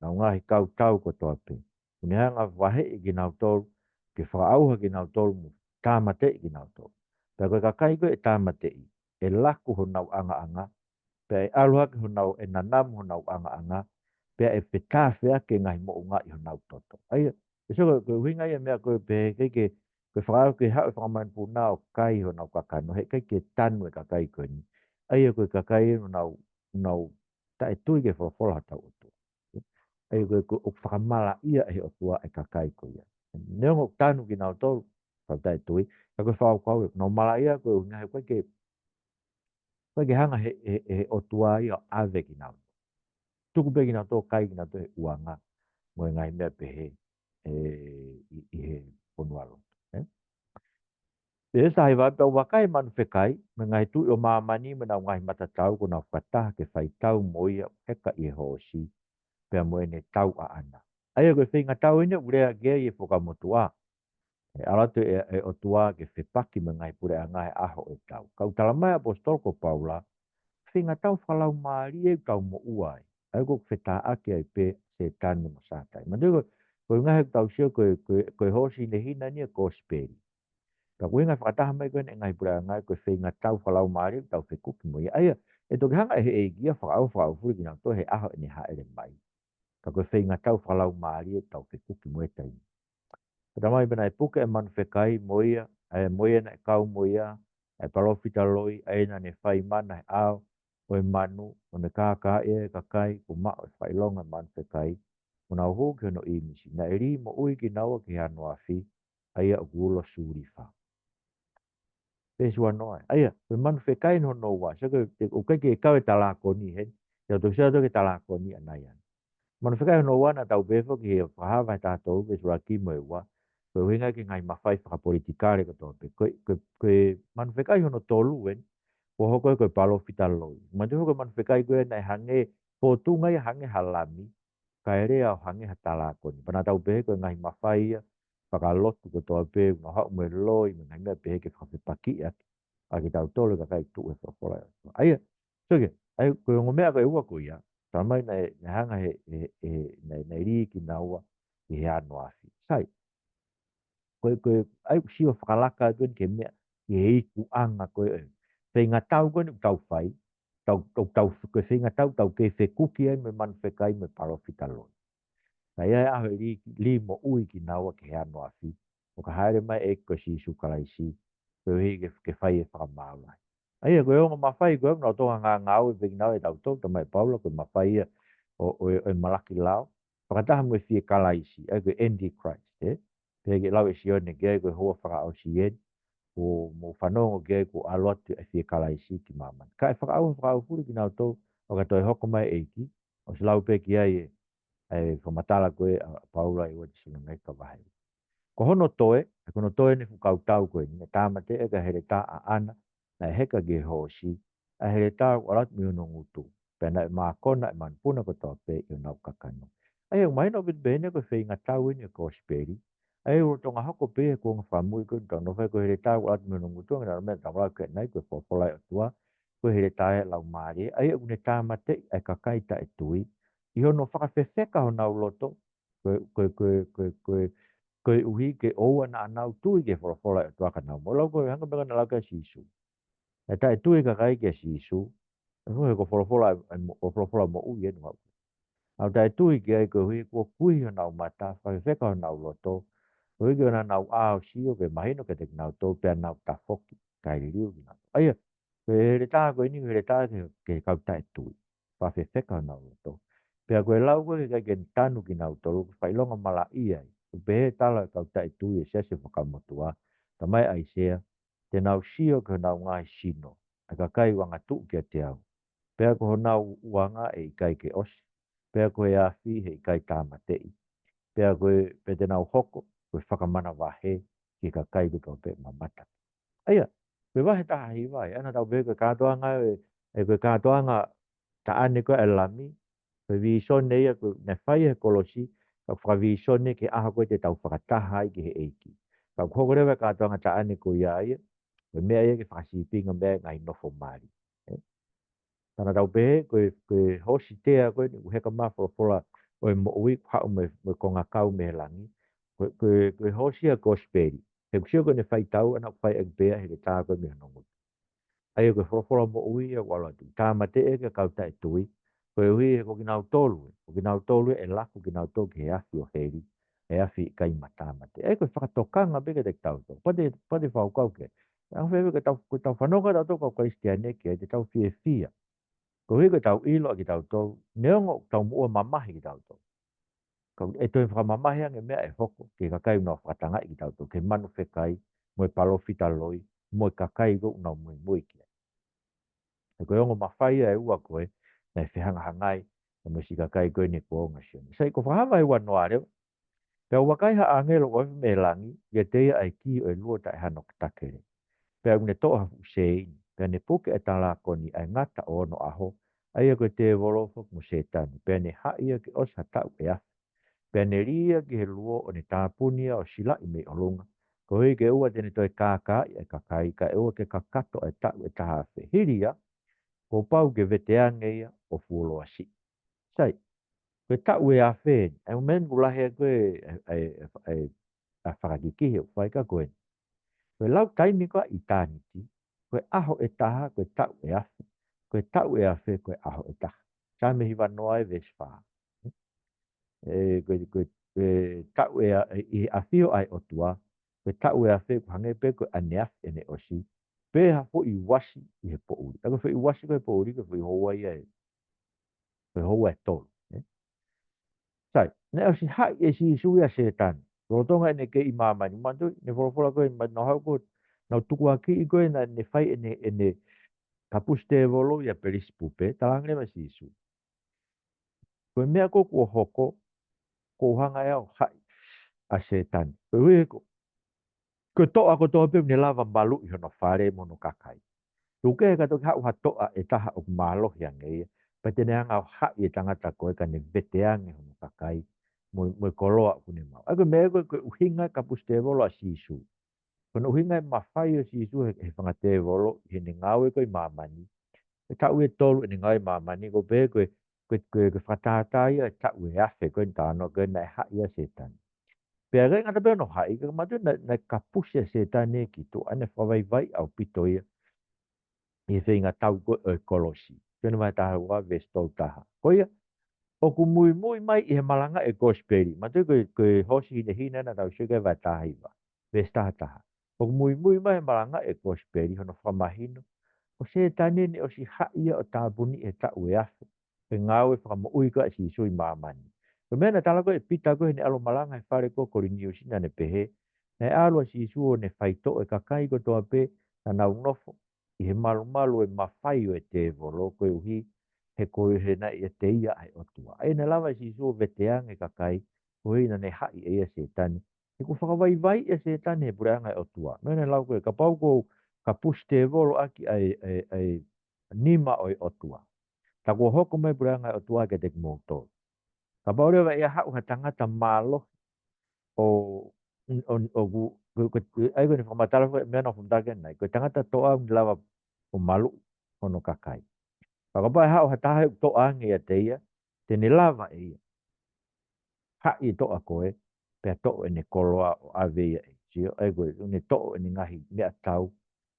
mo e ngaahi kautau kotoa pē. ʻOku ne hanga ʻo vaheʻi kinautolu, ke fakaʻauha kinautolu mo tāmateʻi kinautolu. Pea ko e kakai ko ē ʻe tāmateʻi, ʻe laku honau ʻangaʻanga, pea ʻe ʻalu hake honau, ʻe nanamu honau ʻangaʻanga, pea ʻe fetāfeaki e ngaahi moʻunga ʻi honau toto. ʻA ia, ʻe sio ko e, ko e ʻuhinga ia e meʻa ko ē ʻoku pehē, ʻikai ke, ko e fakaʻau ke haʻu e fakamanupuna ʻo kai honau kakano, heʻikai ke tanu e kakai ko eni. ʻA ia ko e kakai eni ʻoku nau, nau taʻetui ki he folofola hotau ʻOtua. ʻA ia ko e, ko e ʻoku fakamalaʻia ʻe he ʻOtua e kakai ko ia. Neongo ʻoku tanu kinautolu, kau taʻetui, ka ko e fakakaukau ē, nau malaʻia ko e ʻuhinga he ʻoku ʻikai ke, ʻoku ʻikai ke hanga ʻe he, he, he ʻOtua ia ʻo ʻave kinautolu. Tuku pē kinautolu, kai kinautolu he ʻuanga mo e ngaahi meʻa pehē, ē, ʻi, ʻi he fonua lotu, ē? Pea ʻe sahiva pea ʻe vakai e manu fekai, mo e ngaahi tuʻi ʻo māmani mo ʻenau ngaahi matatau kuo nau fakataha ke fai tau mo ia ʻoku heka ʻi he hoosi, pea mo ʻene tau ʻaʻana. ʻA ia ko e feingatau eni ʻoku lea ki ai e Fuakava Motuʻa. ʻE ʻalu atu e, e ʻOtua ke fepaki mo e ngaahi puleʻanga he ʻaho ʻo e tau. Ka ʻoku talamai ʻe he ʻaposetolo ko Paula, feingatau fakalaumālie ʻoku tau moʻua ai. ʻA ia ʻoku fetāʻaki ai pē Sētane mo Sātai. Manatuʻi ko, ko e ʻuhinga he ʻoku tau sio ko e, ko e, ko e hoosi hinehina eni e kosipeli. Ka ko e ʻuhinga fakataha mai ko eni e ngaahi puleʻanga ko e feingatau fakalaumālie ʻoku tau fekuki mo ia. ʻA ia, ʻe toki hanga ʻe he ʻEiki ia ʻo fakaʻau, fakaʻaufuli kinautolu he ʻaho ʻene hāʻele mai. Ka ko e feingatau fakalaumālie ʻoku tau fekuki mo ia he taimi. Pea talamai pē naʻe puke e manu fekai mo ia, ʻa ia mo ia naʻe kau mo ia, ʻa e palōfita loi, ʻa ia naʻa ne fai mana he ʻao ʻo e manu, ʻo ne kākaaʻi e kakai kuo maʻu e fakaʻilonga e manu fekai, ʻo nau hū ki hono ʻīmisi. Naʻe lī moʻui kinaua ki he ano afi, ʻa ia ʻoku ulo sulifa. Veesi uanoa. ʻA ia, ko e manu fekai hono ua, sio ko e, ʻoku ʻikai ke kau e talākoni heni, ʻikai tau sio atu ki he talākoni ʻanai ʻana. Manu fekai hono ua naʻa tau pehē foki he Fakahā vahe taha tolu veesi ʻuluaki mo e ua, ko e ʻuhinga ki he ngaahi mafai fakapolitikale kotoa pē. Ko e, ko e, ko e manu fekai hono tolu eni, kuo hoko ia ko e palōfita loi. Manatuʻi ko e manu fekai ko ē naʻe hangē, fōtunga ia hangē ha lami, kae lea ʻo hangē ha talākoni. Pea naʻa tau pehē ko e ngaahi mafai ia fakalotu kotoa pē, ʻoku nau haʻu mo e loi, mo e ngaahi meʻa pehē ke fakafepakiʻi ʻaki, ʻa kitautolu e kakai tuʻu he folofola. ʻA ia, sio ki ai, ko e ongo meʻa ko e ua ko ia, talamai naʻe, naʻe hanga ʻe he, he, he, naʻe, naʻe lī kinaua ki he ano afi. Sai. Ko e, ko e, ʻai ʻoku sio fakalaka atu eni ki he meʻa, ki he ikuʻanga ko ē, feingatau ko eni ʻoku tau fai, tau, tau, tau, ko e feingatau ʻoku tau kei fekuki ai mo e manu fekai mo e palōfita loi. Ka ʻi ai e ʻaho ʻe lī, lī moʻui kinaua ki he ano afi, ʻo ka hāʻele mai e ʻEiki ko Sīsū Kalaisi, koeʻuhi ke, ke fai e fakamāu lahi. ʻA ia, ko e ongo mafai ko ē, ʻoku nau toka ngāngāue pē kinaua ʻe tautolu, talamai ʻe Paula, ko e mafai ia ʻo, ʻo, ʻo e malaki lao, fakataha mo e fie Kalaisi, ʻa ia ko e Antichrist, ē? Pea ke lau ʻe Sione ki ai ko e houa fakaʻosi eni, ʻoku mou fanongo ki ai kuo ʻalu atu e fie Kalaisi ki māmani. Kae fakaʻauha, fakaʻaufuli kinautolu, ʻo ka toe hoko mai e ʻEiki, ʻosi lau pē ki ai e, e fakamatala ko ē ʻa Paula ʻi he ua Tesalonaika vahe. Ko hono toe, ʻa ia ko hono toe eni e fuʻu kautau ko eni, naʻe tāmateʻi ʻaki ʻa e heletā ʻaʻana, naʻe heka ki he hoosi, ʻa e heletā kuo ʻalu atu mei hono ngutu. Pea naʻe mākona e manupuna kotoa pē ʻi honau kakano. ʻA ia, ʻoku mahino ʻaupito pē eni ko e feingatau eni e kosipeli. ʻA ia, ʻoku lolotonga hoko pē ʻi he kuonga fakamui ko eni ʻoku tau nofo ai, ko e heletā kuo ʻalu atu mei hono ngutu, ʻa ia ko e meʻa ʻoku tau lau ki ai ʻanai, ko e folofola ʻa e ʻOtua, ko e heletā ʻa e Laumālie, ʻa ia ʻoku ne tāmateʻi ʻa e kakai taʻetui, ʻi hono fakafefeka honau loto, ko e, ko e, ko e, ko e, ko e, koeʻuhi ke ʻoua naʻa nau tui ki he folofola ʻa e ʻOtua ka nau moʻui. Lau ko e hanga pē ko ē naʻa lau kia Sīsū. ʻE taʻetui e kakai kia Sīsū, ʻa ia ko e folofola, ʻa ia mo, ʻo folofola moʻui eni ʻoku mau. ʻOku nau taʻetui ki ai koeʻuhi kuo kuihi honau mata, fakafefeka honau loto, koeʻuhi ke ʻoua naʻa nau ʻā ʻo sio ke mahino kiate kinautolu pea nau tafoki, kae liliu kinautolu. ʻA ia, ko e heletā ko eni, ko e heletā ki he, ki he kau taʻetui. Fakafefeka honau loto. Pea ko e lau ko ē ke ʻikai ke tanu kinautolu, ko e fakaʻilonga malaʻia ia. ʻOku pehē e tala ʻa e kau taʻetui ʻi he Siasi Fuakava Motuʻa, talamai ʻe ʻAisea, te nau sio ki honau ngaahi sino, ʻa e kakai ʻoku angatuʻu kiate au. Pea ko honau ʻuanga ʻe ʻikai ke ʻosi. Pea ko e afi heʻikai tāmateʻi. Pea ko e, pea te nau hoko ko e fakamanavahē ki he kakai kotoa pē ʻoku mamata. ʻA ia, ko e vahe taha hiva ē, ʻa ia naʻa tau pehē ko e kātoanga ē, ē ko e kātoanga taʻane ko ē ʻa e Lami, ko e vīsone ia ko ē naʻe fai he kolosi, ka ʻoku fakavīsone ki he ʻaho ko ē te tau fakataha ai ki he ʻEiki. Ka ʻoku hoko leva e kātoanga taʻane ko ia ia, ko e meʻa ia ke fakasīpinga mei ai e ngaahi nofo mali. Ē? Ka naʻa tau pehē, ko e, ko e hoosi tea ko eni, ʻoku heka mai e folofola, ʻo e moʻui, haʻu mo e, mo e kongakau mei he langi. Ko, ko, ko e hoosi ia e kosipeli. He ʻoku sio ko ʻene faitau ʻana ʻoku fai ʻaki pē ia he ke tā ko ē mei hono ngutu. ʻA ia ko e folofola moʻui ia ʻoku ʻalu atu. Tāmateʻi ʻa e kau taʻetui. Koeʻuhi he ko kinautolu ē. Ko kinautolu ē ʻe laku kinautolu ki he afi ʻo heli. ʻA e afi ʻikai ma tāmateʻi. ʻA ia ko e fakatokanga pē kiate kitautolu. Pea te, pea te fakakaukau ki ai. Anga fēfē ko ʻetau, ko ʻetau fanongo ʻa tautolu kau Kalisitiane ki ai te tau fiefia. Koeʻuhi ko ʻetau ʻilo ʻa kitautolu. Neongo ʻoku tau moʻua mamahi kitautolu. Ka ʻe toe fakamamahi ange meʻa ʻe hoko, ki he kakai ʻoku nau fakatangaʻi kitautolu, ki he manu fekai, mo e palōfita loi, mo e kakai ko ē ʻoku nau muimui ki ai. He ko e ongo mafai ia ʻe ua ko ē, naʻe fehangahangai, mo e siʻi kakai ko eni kuonga Sione. Sai ko e fakahā vahe uanoa leva. Pea ʻoku vakai ha ʻāngelo ʻoku ofi mei langi, ʻiate ia ʻa e kī ʻo e luo taʻehano takele. Pea ʻoku ne toʻo ha fuʻu seini, pea ne puke ʻa e talākoni ʻa e ngata ʻo onoʻaho, ʻa ia ko e tēvolo foki mo Sētane, pea ne haʻi ia ke ʻosi ha taʻu ʻe afe. Pea ne lī ia ki he luo ʻo ne tāpuni ia ʻo silaʻi mei ʻolunga. Koeʻuhi ke ʻoua te ne toe kākaaʻi ʻa e kakai, kae ʻoua ke kakato ʻa e taʻu ʻe taha afe. Hili ia, kuo pau ke veteange ia ʻo fuoloa siʻi. Sai, ko e taʻu ʻe afe, ʻa e meʻa ʻoku lahi ai ko ē, ʻa e, ʻa e, ʻa e fakakikihi ʻoku fai ka ko ē. Ko e lau taimi ko ē ʻitāniti, ko e ʻaho ʻe taha, ko e taʻu ʻe afe, ko e taʻu ʻe afe, ko e ʻaho ʻe taha. Saame hivanoa ʻi he veesi fā. ʻE, ko e, ko e, ko e taʻu ʻe a-, ʻi he ʻafio ʻa e ʻOtua, ko e taʻu ʻe afe ʻoku hangē pē ko e ʻaneafi ʻene ʻosi, pe ha foʻi uasi ʻi he poʻuli. ʻA ia ko e foʻi uasi ko ē he poʻuli, ko e foʻi houa ia ē. Ko e houa ʻe tolu, ē? Sai, naʻe ʻosi haʻi ʻe Sīsū ia ʻa Sētane. Lolotonga ʻene kei ʻi māmani, manatuʻi, ʻene folofola ko ē, manatuʻi naʻa nau haʻu ko ē, nau tukuakiʻi ko ē naʻa ne fai ʻene, ʻene kapusi tēvolo ʻia Pelisipupe, talaange leva ʻe Sīsū. Ko e meʻa ko ē kuo hoko, kuo u hanga ʻe au ʻo haʻi ʻa Sētane. Koeʻuhi ko, ko e toʻa kotoa pē ʻoku ne lava maluʻi hono fale mo hono kakai. Tuku kehe ka toki haʻu ha toʻa ʻe taha ʻoku mālohi ange ia, pea te ne hanga ʻo haʻi e tangata ko ē ka ne veteange hono kakai, mo, mo e koloa ʻoku ne maʻu. ʻA ia ko e meʻa ko ē, ko e ʻuhinga e kapusi tēvolo ʻa Sīsū. Ko hono ʻuhinga e mafai ʻo Sīsū he, he fanga tēvolo, heʻene ngāue ko ē ʻi māmani. Ko e taʻu ʻe tolu ʻene ngāue ʻi māmani, ko e pehē ko e, ko e, ko e, ko e fakatātā ia e taʻu ʻe afe, ko ē naʻe talanoa ko ē naʻe haʻi ʻa Sētane. Pea ʻikai ngata pē hono haʻi, ka manatuʻi naʻe, naʻe kapusi ʻa Sētane ki tuʻa, ʻa ia naʻe fakavaivaiʻi ʻaupito ia ʻi he feingatau ko ē ʻo e kolosi. Sione vahe taha ua, veesi tolu taha. Ko ia, ʻoku muimui mai ʻi he malangaʻi e kosipeli. Manatuʻi ko e, ko e hoosi hinehina naʻa tau sio ki ai vahe taha hiva, veesi taha taha. ʻOku muimui mai he malangaʻi e kosipeli, hono fakamahino, ko Sētane naʻe ʻosi haʻi ia ʻo tāpuni he taʻu ʻe afe. He ngāue fakamoʻui ko ē ʻa Sīsū ʻi māmani. Ko e meʻa naʻe tala ko ē ʻe Pita ko ē heʻene ʻalu ʻo malanga he fale ko ē ʻo Koliniusi naʻa ne pehē, naʻe ʻalu ʻa Sīsū ʻo ne faitoʻo e kakai kotoa pē naʻa nau nofo ʻi he malumalu e mafai ʻo e tēvolo, koeʻuhi he ko e ʻuhinga ia ʻiate ia ʻa e ʻOtua. ʻA ia naʻe lava ʻe Sīsū ʻo veteange e kakai, koeʻuhi naʻa ne haʻi ʻe ia ʻa Sētane. He kuo fakavaivaiʻi ʻa Sētane he puleʻanga ʻo e ʻOtua. Meʻa naʻe lau ko ē, kapau kuo u kapusi tēvolo ʻaki ʻa e, ʻa e, ʻa e nima ʻo e ʻOtua, tā kuo hoko mai e puleʻanga ʻo e ʻOtua kiate kimoutolu. Kapau leva ʻe haʻu ha tangata mālohi ʻo, ʻo, ʻo, ʻo ku, ku, ku, ku, ʻa ia ko ʻene fakamatala ko ē meʻa naʻa ku fakamatala ki ai ʻanenai. Ko e tangata toʻa ʻoku ne lava ʻo maluʻi hono kakai. Ka kapau ʻe haʻu ha taha ʻoku toʻa ange ʻiate ia, te ne lava ʻe ia ʻo haʻi e toʻa ko ē, pea toʻo ʻene koloa ʻo ʻave ia ʻe Sio, ʻa ia ko ʻene toʻo ʻene ngaahi meʻatau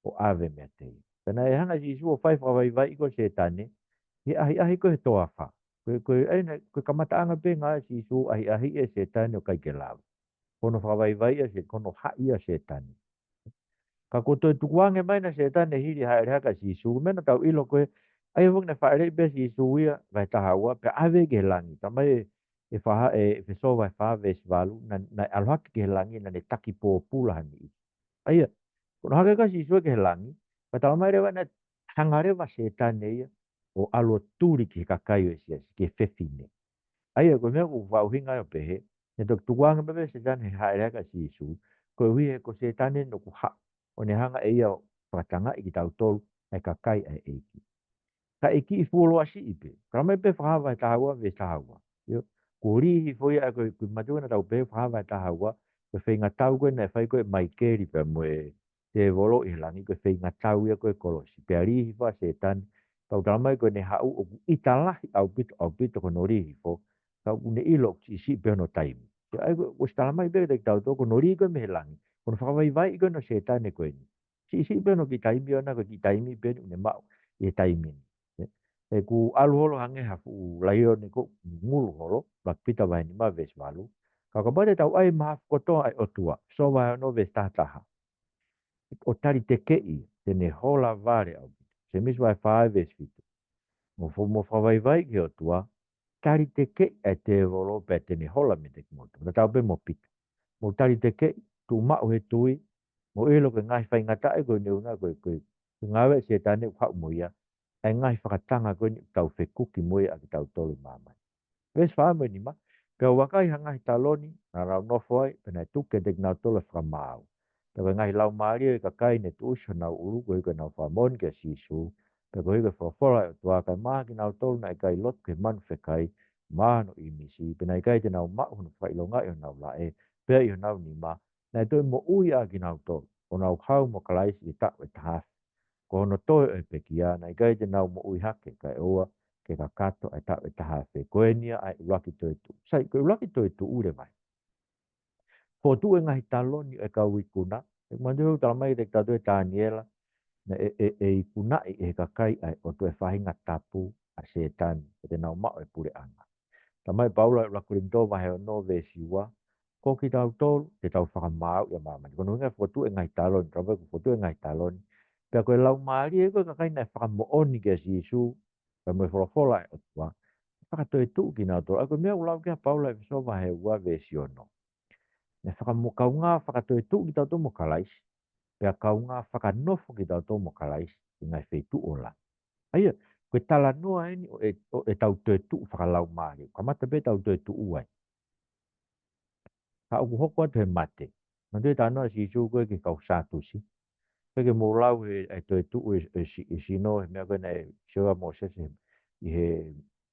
ʻo ʻave meiate ia. Pea naʻe hanga ʻe Sīsū ʻo fai e fakavaivaiʻi ko ē ʻo Sētane, ʻi he ʻahiʻahi ko ē he toafa. Ko e, ko e, ʻa ia naʻe, ko e kamataʻanga pē ʻa e ngāue ʻa Sīsū, ʻahiʻahiʻi ʻa Sētane ʻo ʻikai ke lava. Ko hono fakavaivaiʻi ʻa Sē-, ko hono haʻi ʻa Sētane. Ka kuo toe tukuange mai ʻena ʻa Sētane hili e hāʻele hake ʻa Sīsū, meʻa naʻa tau ʻilo ko ē, ʻa ia foki naʻe fāʻeleʻi pē ʻe Sīsū ia, vahe taha ua, pea ʻave ki he langi. Talamai ʻe, ʻe Fa-, ʻe, ʻEfesō vahe fā veesi valu, naʻa, naʻe ʻalu hake ki he langi, naʻa ne taki pōpula ha niʻihi. ʻA ia, ko hono hake ko ē ʻa Sīsū ki he langi, pea talamai leva naʻe hanga leva ʻa Sētane ia ʻo ʻalu ʻo tuli ki he kakai ʻo e siasi, ki he fefine. ʻA ia, ko e meʻa ʻoku ou fakaʻuhinga ai ʻo pehē, naʻe toki tukuange mai pē ʻe Sētane he hāʻele hake ʻa Sīsū, koeʻuhi he ko Sētane naʻe ʻoku haʻu, ʻo ne hanga ʻe ia ʻo fakatangaʻi kitautolu, ʻa e kakai ʻa e ʻEiki. Ka ʻe kiʻi fuoloa siʻi pē. Talamai pē Fakahā vahe taha ua, veesi taha ua. ʻIo, kuo lī hifo ia, ʻa ia ko e, ko e manatuʻi naʻa tau pehē Fakahā vahe taha ua, ko e feingatau ko ē naʻe fai ko ē ʻe Maikeli pea mo e tēvolo ʻi he langi, ko e feingatau ia ko ē e kolosi. Pea lī hifo ʻa Sētane, pea ʻoku talamai ko ʻene haʻu ʻoku ʻita lahi ʻaupito, ʻaupito ko hono lī hifo, Ka ʻoku ne ʻilo ʻoku siʻisiʻi pē hono taimi. ʻA ia ko e, ʻosi tala mai pē kiate kitautolu ko hono lī ko ē mei he langi, ko hono fakavaivaiʻi ko ē ʻo Sētane ko eni. Siʻisiʻi pē hono kiʻi taimi ʻona, ko e kiʻi taimi pē eni ʻoku ne maʻu ʻi he taimi ni. ʻE, ʻoku ʻalu holo hangē ha fuʻu laione ʻoku ngulu holo, ʻUluaki Pita vahe nima veesi valu. Ka kapau te tau ʻai mahafu kotoa ʻa e ʻOtua, Efesō vahe ono veesi taha taha, ʻo talitekeʻi, te ne hola vale ʻaupito. Sēmisi vahe fā veesi fitu. Mou fo-, mou fakavaivaiʻi ki he ʻOtua, talitekeʻi ʻa e tēvolo pea te ne hola meiate kimoutolu. Tatau pē mo Pita. Mou talitekeʻi, tuʻu maʻu he tui, mou ʻilo ko e ngaahi faingataʻa ko eni ʻoku, ko e, ko e, ko e ngāue ʻa Sētane ʻoku haʻu mo ia, ʻa e ngaahi fakatanga ko eni ʻoku tau fekuki mo ia ʻa kitautolu ʻi māmani. Veesi fā mo e nima, pea u vakai ha ngaahi taloni, naʻa nau nofo ai, pea naʻe tuku kiate kinautolu ʻa e fakamaau. Pea ko e ngaahi laumālie ʻo e kakai ne tuʻusi honau ʻulu, koeʻuhi ko ʻenau fakamoʻoni kia Sīsū, pea koeʻuhi ko e folofola ʻa e ʻOtua, kae ʻumaʻā kinautolu naʻe ʻikai lotu ki he manu fekai, mo hono ʻīmisi, pea naʻe ʻikai te nau maʻu hono fakaʻilongaʻi ʻo honau laʻe, pea ʻi honau nima, naʻe toe moʻui ʻa kinautolu, ʻo nau hau mo Kalaisi ʻi he taʻu ʻe taha afe. Ko hono toe ʻo e pekia, naʻe ʻikai te nau moʻui hake, kae ʻoua ke kakato ʻa e taʻu ʻe taha afe. Ko eni ia ʻa e ʻuluaki toetuʻu. Sai, ko e ʻuluaki toetuʻu leva ē. Fokotuʻu e ngaahi taloni ʻo e kau ikuna. ʻE manatuʻi ʻoku tala mai kiate kitautolu ʻe Taniela, naʻe, ʻe, ʻe ikunaʻi ʻe he kakai ʻa e ʻOtua ʻa e faʻahinga tapu ʻa Sētane, ʻe te nau maʻu e puleʻanga. Tala mai ʻe Paula ʻi he ʻuluaki Kolinitō vahe ono veesi ua, ko kitautolu te tau fakamaauʻi ʻa māmani. Ko hono ʻuhinga e fokotuʻu e ngaahi taloni, tala mai ko e fokotuʻu e ngaahi taloni. Pea ko e laumālie ko ē ʻo e kakai naʻe fakamoʻoni kia Sīsū, pea mo e folofola ʻa e ʻOtua, fakatoetuʻu kinautolu. ʻA ia ko e meʻa ʻoku lau ki ai ʻa Paula ʻi he Efesō vahe ua veesi ono. Naʻe fakamo-, kaungā fakatoetuʻu kitautolu mo Kalaisi, pea kaungā fakanofo kitautolu mo Kalaisi ʻi he ngaahi feituʻu ʻo langi. ʻA ia, ko e talanoa eni ʻo e, ʻo ʻetau toetuʻu fakalaumālie. Kamata pē ʻetau toetuʻu ai. Ka ʻoku hoko atu he mate. Manatuʻi e talanoa ʻa Sīsū ko ē ki he kau Sātusi. Pea ke mou lau he, he toetuʻu ʻe, ʻe si-, ʻe sino, he meʻa ko ē naʻe sio ai ʻa Mōsese ʻi he,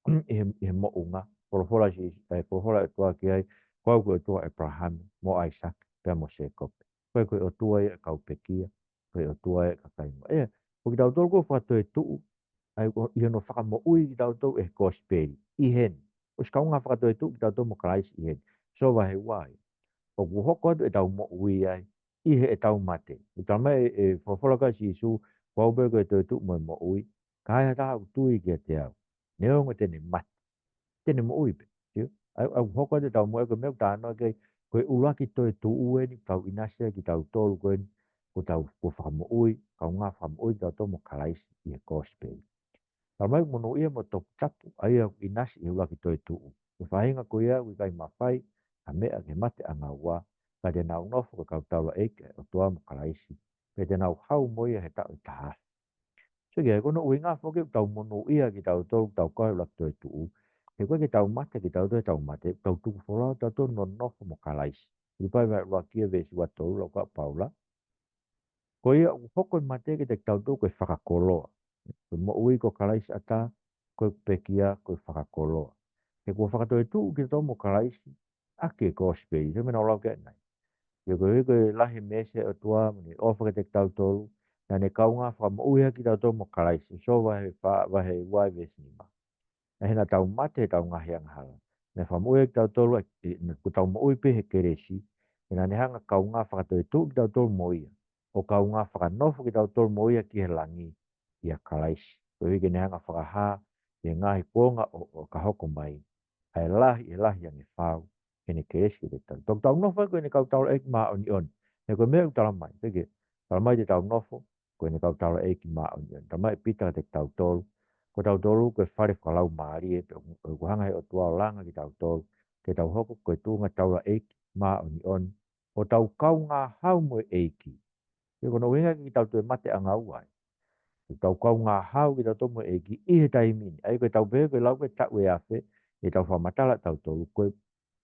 ʻi he, ʻi he moʻunga. Folofola ʻa Sī-, ʻe, folofola ʻa e ʻOtua ki ai, ko au ko e ʻOtua ʻo ʻĒpalahame, mo ʻAisake, pea mo Sēkope. Ko e, ko e ʻOtua ia ʻo e kau pekia, ko e ʻOtua ia ʻo e kakai moʻui. ʻA ia, ko kitautolu kuo fakatoetuʻu, ʻa ia ko e, ʻi hono fakamoʻui kitautolu ʻe he kosipeli, ʻi heni. ʻOsi kaungā fakatoetuʻu kitautolu mo Kalaisi ʻi heni. Efesō vahe ua ia. ʻOku hoko atu ʻetau moʻui ai, ʻi heʻetau mate. ʻOku tala mai ʻe, ʻe folofola ko ē ʻa Sīsū, ko au pē ko e toetuʻu mo e moʻui, ka ai ha taha ʻoku tui kiate au, neongo te ne mate, te ne moʻui pē. Sio? ʻA ia, ʻoku hoko atu ʻetau moʻui, ko e meʻa ʻoku talanoa ki ai, ko e ʻuluaki toetuʻu eni, tau ʻinasi ai kitautolu ko eni, kuo tau, kuo fakamoʻui, kaungā fakamoʻui kitautolu mo Kalaisi ʻi he kosipeli. Tala mai ʻoku monūʻia mo toputapu ʻa ia ʻoku ʻinasi ʻi he ʻuluaki toetuʻu. Ko e faʻahinga ko ia ʻoku ʻikai mafai ha meʻa ki he mate ʻanga ua, ka te nau nofo ko e kau taulaʻeiki ʻa e ʻOtua mo Kalaisi, pea te nau hau mo ia he taʻu ʻe taha afe. Sio ki ai, ko hono ʻuhinga foki ʻoku tau monūʻia kitautolu, tau kau he ʻuluaki toetuʻu. He ʻoku ʻikai ke tau mate kitautolu he tau mate, tau tuku folau tautolu ʻo nonofo mo Kalaisi. Filipai vahe ʻuluaki ia veesi ua tolu, lau ko ē ʻa Paula. Ko ia ʻoku hoko e mate kiate kitautolu ko e fakakoloa. Ko e moʻui ko Kalaisi ʻatā, ko e pekia ko e fakakoloa. He kuo fakatoetuʻu kitautolu mo Kalaisi ʻaki e kosipeli, sio ki he meʻa naʻa ku lau ki ai ʻanenai. He ko e, ko e lahi e meesi ʻa e ʻOtua mo ʻene ʻofa kiate kitautolu, naʻa ne kaungā fakamoʻui ʻaki kitautolu mo Kalaisi, Efesō vahe fā, vahe ua veesi nima. Naʻe ʻi ai heʻetau mate heʻetau ngaahi angahala. Naʻe fakamoʻui ʻaki kitautolu, ʻe, ʻe, kuo tau moʻui pē he kelesi, he naʻa ne hanga ʻo kaungā fakatoetuʻu kitautolu mo ia, ʻo kaungā fakanofo kitautolu mo ia ki he langi ʻia Kalaisi. Koeʻuhi ke ne hanga ʻo fakahā ʻi he ngaahi kuonga ʻo, ʻo ka hoko mai, ʻa e lahi, ʻe lahi ange fau ʻene kelesi kiate kitautolu. Tau, tau nofo ai ko ʻene kau taulaʻeiki māʻoniʻoni. He ko e meʻa ʻoku tala mai, pea ke, tala mai te tau nofo ko ʻene kau taulaʻeiki māʻoniʻoni. Tala mai ʻe Pita kiate kitautolu, ko tautolu ko e fale fakalaumālie, pea ʻoku, ʻoku hanga ʻe he ʻOtua ʻo langa kitautolu, ke tau hoko ko e tuʻunga taulaʻeiki māʻoniʻoni, ʻo tau kaungā hau mo e ʻEiki. He ko hono ʻuhinga ʻikai ke tau toe mate ʻanga ua ai. ʻOku tau kaungā hau kitautolu mo e ʻEiki ʻi he taimi ni. ʻA ia ko ʻetau pehē ko e lau ko ē taʻu ʻe afe, ʻi heʻetau fakamatala ʻatautolu, ko e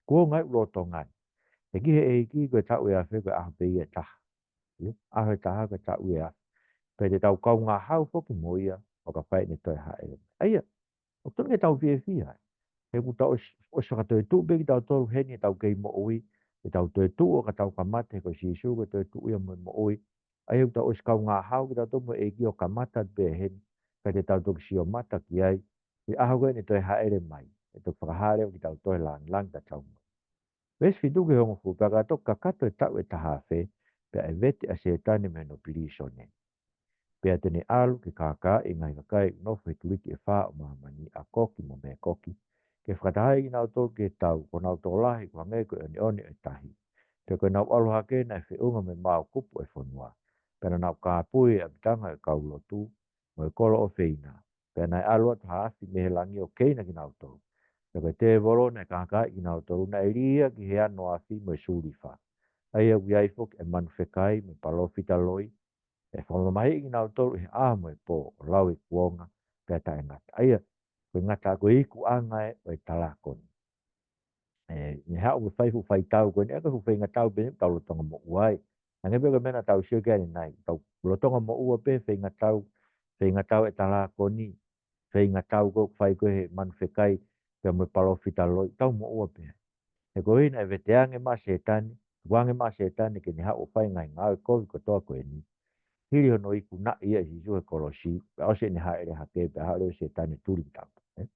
kuonga ia ʻoku lolotonga ni. He ki he ʻEiki ko e taʻu ʻe afe ko e ʻaho pē ia ʻe taha. ʻIo, ʻaho ʻe taha ko e taʻu ʻe afe. Pea te tau kaungā hau foki mo ia, ʻo ka fai ʻene toe hāʻele. ʻA ia, ʻoku totonu ke tau fiefia ai. He kuo tau ʻos-, ʻosi fakatoetuʻu pē kitautolu heni heʻetau kei moʻui, heʻetau toetuʻu ʻo ka tau ka mate, ko Sīsū ko e toetuʻu ia mo e moʻui. ʻA ia ʻoku tau ʻosi kaungā hau kitautolu mo e ʻEiki ʻo kamata pē heni, ka te tau toki sio mata ki ai, he ʻaho ko ē ʻene toe hāʻele mai. ʻe toki fakahā leva kitautolu he langilangi ʻo tautau mo ia. Veesi fitu ki he hongofulu: Pea ka toki kakato e taʻu ʻe taha afe, pea ʻe vete ʻa Sētane mei hono pilīsone. Pea te ne ʻalu ke kākaaʻi e ngaahi kakai ʻoku nofo he tuliki ʻe fā ʻo māmani, ʻa Koki mo Mēkoki, ke fakatahaʻi kinautolu ki he tau, ko honau tokolahi ʻoku hangē ko e ʻoneʻone ʻo e tahi. Pea ko ʻenau ʻalu hake naʻe feʻunga mo e maokupu ʻo e fonua. Pea naʻa nau kāpui e ʻapitanga ʻo e kau lotu mo e kolo ʻofeina. Pea naʻe ʻalu atu ha afi mei he langi ʻo keina kinautolu. Pea ko e tēvolo naʻe kākaaʻi kinautolu, naʻe lī ia ki he ano afi mo e sulifa, ʻa ia ʻoku ʻi ai foki e manu fekai mo e palōfita loi, ʻe fakamamahiʻi kinautolu ʻi he ʻaho mo e pō, ʻo lau e kuonga pea taʻengata. ʻA ia, ko e ngata, ko e ikuʻanga ē ʻo e talākoni. ʻE, ne haʻu ʻo fai e fuʻu faitau ko eni, ʻa ia ko e fuʻu feingatau pē eni ʻoku tau lolotonga moʻua ai. Hangē pē ko e meʻa naʻa tau sio ki ai ʻanenai, tau lolotonga moʻua pē he feingatau, feingatau ʻa e talākoni, feingatau ko ē ʻoku fai ko ē he manu fekai pea mo e palōfita loi, tau moʻua pē ai. He ko ia naʻe veteange mai ʻa Sētane, tukuange mai ʻa Sētane ke ne haʻu ʻo fai e ngaahi ngāue kovi kotoa ko eni. Hili hono ikunaʻi ia ʻe Sīsū he kolosi, pea ʻosi ʻene hāʻele hake, pea haʻu leva ʻa Sētane ʻo tuli kitautolu, ē.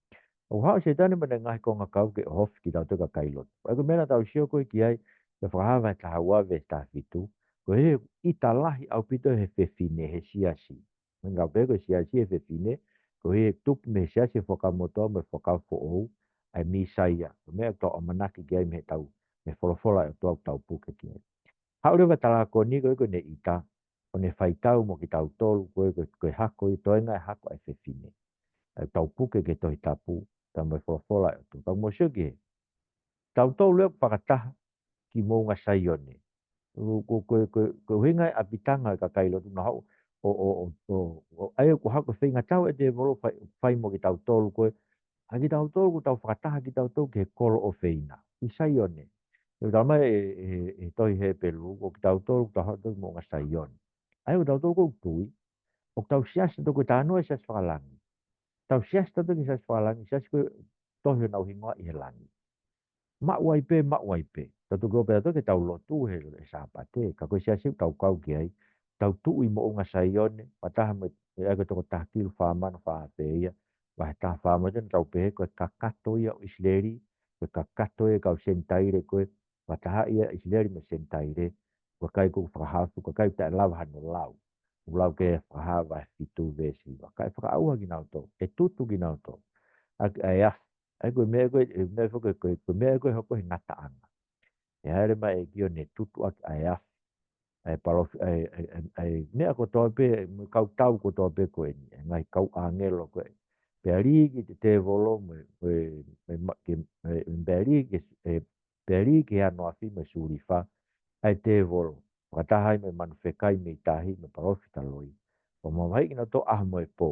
ʻO haʻu ʻa Sētane mo ʻene ngaahi konga kau ke ʻohofi kitautolu kakai lotu. ʻA ia ko e meʻa naʻa tau sio ko ē ki ai, ʻi he Fakahā vahe taha ua veesi taha fitu, koeʻuhi he ʻita lahi ʻaupito he fefine he siasi. Meʻa naʻa tau pehē ko e siasi he fefine, koeʻuhi he tupu mei he siasi he Fuakava Motuʻa mo e Fuakava Foʻou ʻa e Mīsaia. Ko e meʻa ʻoku tau ʻamanaki ki ai mei heʻetau, mei he folofola ʻa e ʻOtua ʻoku tau puke ki ai. Haʻu leva e talākoni ko ē ko ʻene ʻita, ʻo ne faitau mo kitautolu ko ē, ko e, ko e hako ʻi he toenga e hako ʻa e fefine. ʻOku tau puke ki he Tohi Tapu, pea mo e folofola ʻa e ʻOtua. Tau mou sio ki he, tautolu leva ʻoku fakataha ki Moʻunga Saione. Ko, ko, ko, ko, ko e ʻuhinga e ʻapitanga e kakai lotu naʻa nau haʻu ʻo, ʻo, ʻo, ʻo, ʻo, ʻa ia ʻoku hako e feingatau ʻa e tēvolo ʻoku fai, fai mo kitautolu ko ē, ʻa kitautolu ʻoku tau fakataha kitautolu ki he kolo ʻofeina ʻi Saione. ʻOku talamai ʻe, ʻe, ʻe he tohi Hepelū, ko kitautolu ʻoku tau haʻu atu ki Moʻunga Saione. ʻA ia ko kitautolu ʻoku tui, ʻoku tau siasi tautolu, ko e talanoa e siasi fakalangi. Tau siasi tautolu ki he siasi fakalangi, siasi ko ē tohi honau hingoa ʻi he langi. Maʻu ai pē, maʻu ai pē. Tau toki ō pē tautolu ke tau lotu he, he Sāpate, ka ko e siasi ʻoku tau kau ki ai, tau tuʻu ʻi Moʻunga Saione, fakataha mo e, ʻa ia ko e toko taha kilu fā mano fā afe ia, vahe taha fā mo e, te tau pehē ko e kakato ia ʻo ʻIsileli, ko e kakato ia e kau Senitaile ko ē, fakatahaʻi ʻa ʻIsileli mo e Senitaile, ko e kakai ko ē ʻoku fakahaofi, ko e kakai taʻe lava hano lau. ʻOku lau ki he Fakahā vahe fitu veesi hiva. Kae fakaʻauha kinautolu, ʻe tutu kinautolu ʻaki ʻa e afi. ʻA ia ko e meʻa ko ē, e meʻa ko ē, ko e, ko e meʻa ko ē ʻe hoko he ngataʻanga. ʻE hāʻele mai e ʻEiki ʻo ne tutu ʻaki ʻa e afi, ʻa e palōfi-, ʻa e, ʻa e, ʻa e, ʻa e meʻa kotoa pē, mo e kau tau kotoa pē ko eni, ʻa e ngaahi kau ʻāngelo ko ē. Pea lī ki he tēvolo mo e, mo e, mo e ma-, ke, mo e, pea lī ki he, e, pea lī ki he ano afi mo e sulifa ʻa e tēvolo, fakataha ai mo e manu fekai mei tahi mo e palōfita loi, ʻo mamahiʻi kinautolu ʻaho mo e pō.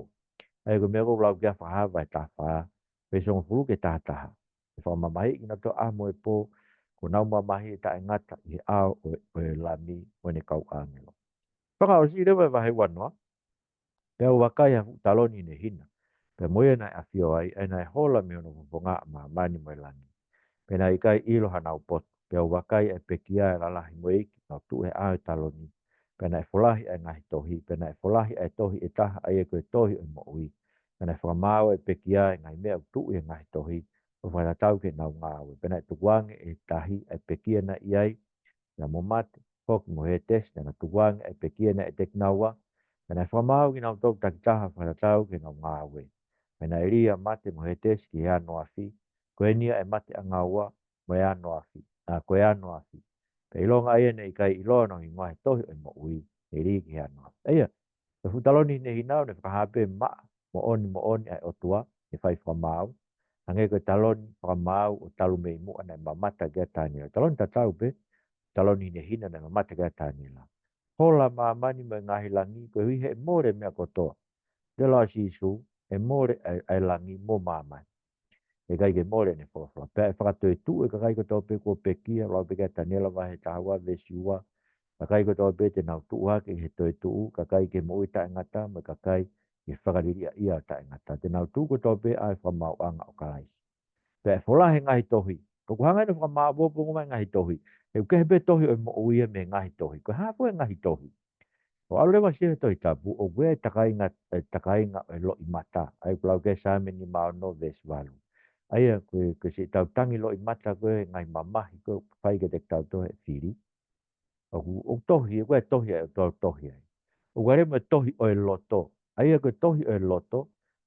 ʻA ia ko e meʻa ko ē ʻoku lau ki ai e Fakahā vahe taha fā, veesi hongofulu ki he taha taha. ʻE fakamamahiʻi kinautolu ʻaho mo e pō, ko honau mamahi ʻe taʻengata ʻi he ʻao ʻo, ʻo e Lami mo ʻene kau ʻāngelo. Fakaʻosi leva e vahe uanoa: Pea u vakai ha fuʻu taloni hinehina, pea mo ia naʻe ʻafio ai, ʻa ia naʻe hola mei hono fofonga ʻa māmani mo e langi. Pea naʻe ʻikai ʻilo hanau potu. Pea u vakai ʻa e pekia ʻa e lalahi mo e iiki, nau tuʻu he ʻao ʻo e taloni. Pea naʻe folahi ʻa e ngaahi tohi, pea naʻe folahi ʻa e tohi ʻe taha, ʻa ia ko e tohi ʻo e moʻui. Pea naʻe fakamaau ʻa e pekia ʻa e ngaahi meʻa ʻoku tuʻu ʻi he ngaahi tohi, ʻo fakatatau ki heʻenau ngāue. Pea naʻe tukuange ʻe he tahi ʻa e pekia naʻe ʻi ai, pea mo Mate foki mo Hētesi, naʻa na tukuange ʻa e pekia naʻe ʻiate kinaua. Pea naʻe fakamaau kinautolu takitaha fakatatau ki heʻenau ngāue. Pea naʻe lī ʻa Mate mo Hētesi ki he ano afi. Ko eni ia ʻa e mate ʻangaua mo e ano afi, ʻa, ko e ano afi. Pea ʻilonga ʻa ia naʻe ʻikai ʻiloa honau hingoa he tohi ʻo e moʻui, ne lī ki he ano afi. ʻA ia, ko e fuʻu taloni hinehina ʻoku ne fakahā pē maʻa moʻoni moʻoni ʻa e ʻOtua, ʻe fai fakamaau. Hangē ko e taloni fakamaau ʻo talu mei muʻa naʻe mamata ki ai ʻa Taniela. Taloni tatau pē, taloni hinehina naʻe mamata ki ai ʻa Taniela. Hola māmani mo e ngaahi langi, koeʻuhi he ʻe mole e meʻa kotoa. Pea lau ʻa Sīsū, ʻe mole ʻa e, ʻa e langi mo māmani. ʻE ʻikai ke mole ʻene folofola. Pea ʻe fakatoetuʻu e kakai kotoa pē kuo pekia, lau pē ki ai ʻa Taniela vahe taha ua veesi ua. Kakai kotoa pē te nau tuʻu hake ʻi he toetuʻu, kakai ki he moʻui taʻengata, mo e kakai ki he fakaliliʻaʻia taʻengata. Te nau tuʻu kotoa pē ʻi he fakamaauʻanga ʻo Kalaisi. Pea ʻe folahi e ngaahi tohi. ʻOku hanga ʻe he fakamaau ʻo pōpō mai e ngaahi tohi. He ʻoku kehe pē tohi ʻo e moʻui ia mei he ngaahi tohi. Ko e hā fua e ngaahi tohi? ʻOku ʻalu leva ʻo sio he Tohi Tapu, ʻoku ʻi ai e takainga, e takainga ʻo e loʻimata. ʻA ia ʻoku lau ki ai e Saame nima ono veesi valu. ʻA ia ko e, ko e siʻi tau tangi loʻimata ko e ngaahi mamahi ko e fai kiate kitautolu ʻe he fili. ʻOku, ʻoku tohi, ʻoku ʻi ai e tohi ʻa e ʻOtua ʻoku tohi ai. ʻOku ʻi ai mo e tohi ʻo e loto. ʻA ia ko e tohi ʻo e loto,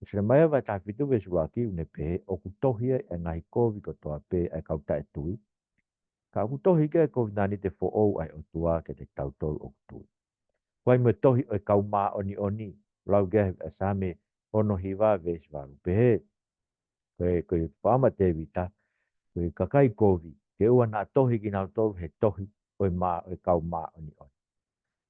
ʻi Selemaia vahe taha fitu veesi ʻuluaki ʻoku ne pehē, ʻoku tohi ai e ngaahi kovi kotoa pē ʻa e kau taʻetui. Ka ʻoku tohi ki ai e kovinānite foʻou ʻa e ʻOtua kiate kitautolu ʻoku tui. ʻOku ʻi ai mo e tohi ʻo e kau māʻoniʻoni, lau ki ai ʻa Saame ono hiva veesi valu pehē, ko e, ko e fakaʻamu ʻa Tēvita, ko e kakai kovi, ke ʻoua naʻa tohi kinautolu he tohi ʻo e mā, ʻo e kau māʻoniʻoni.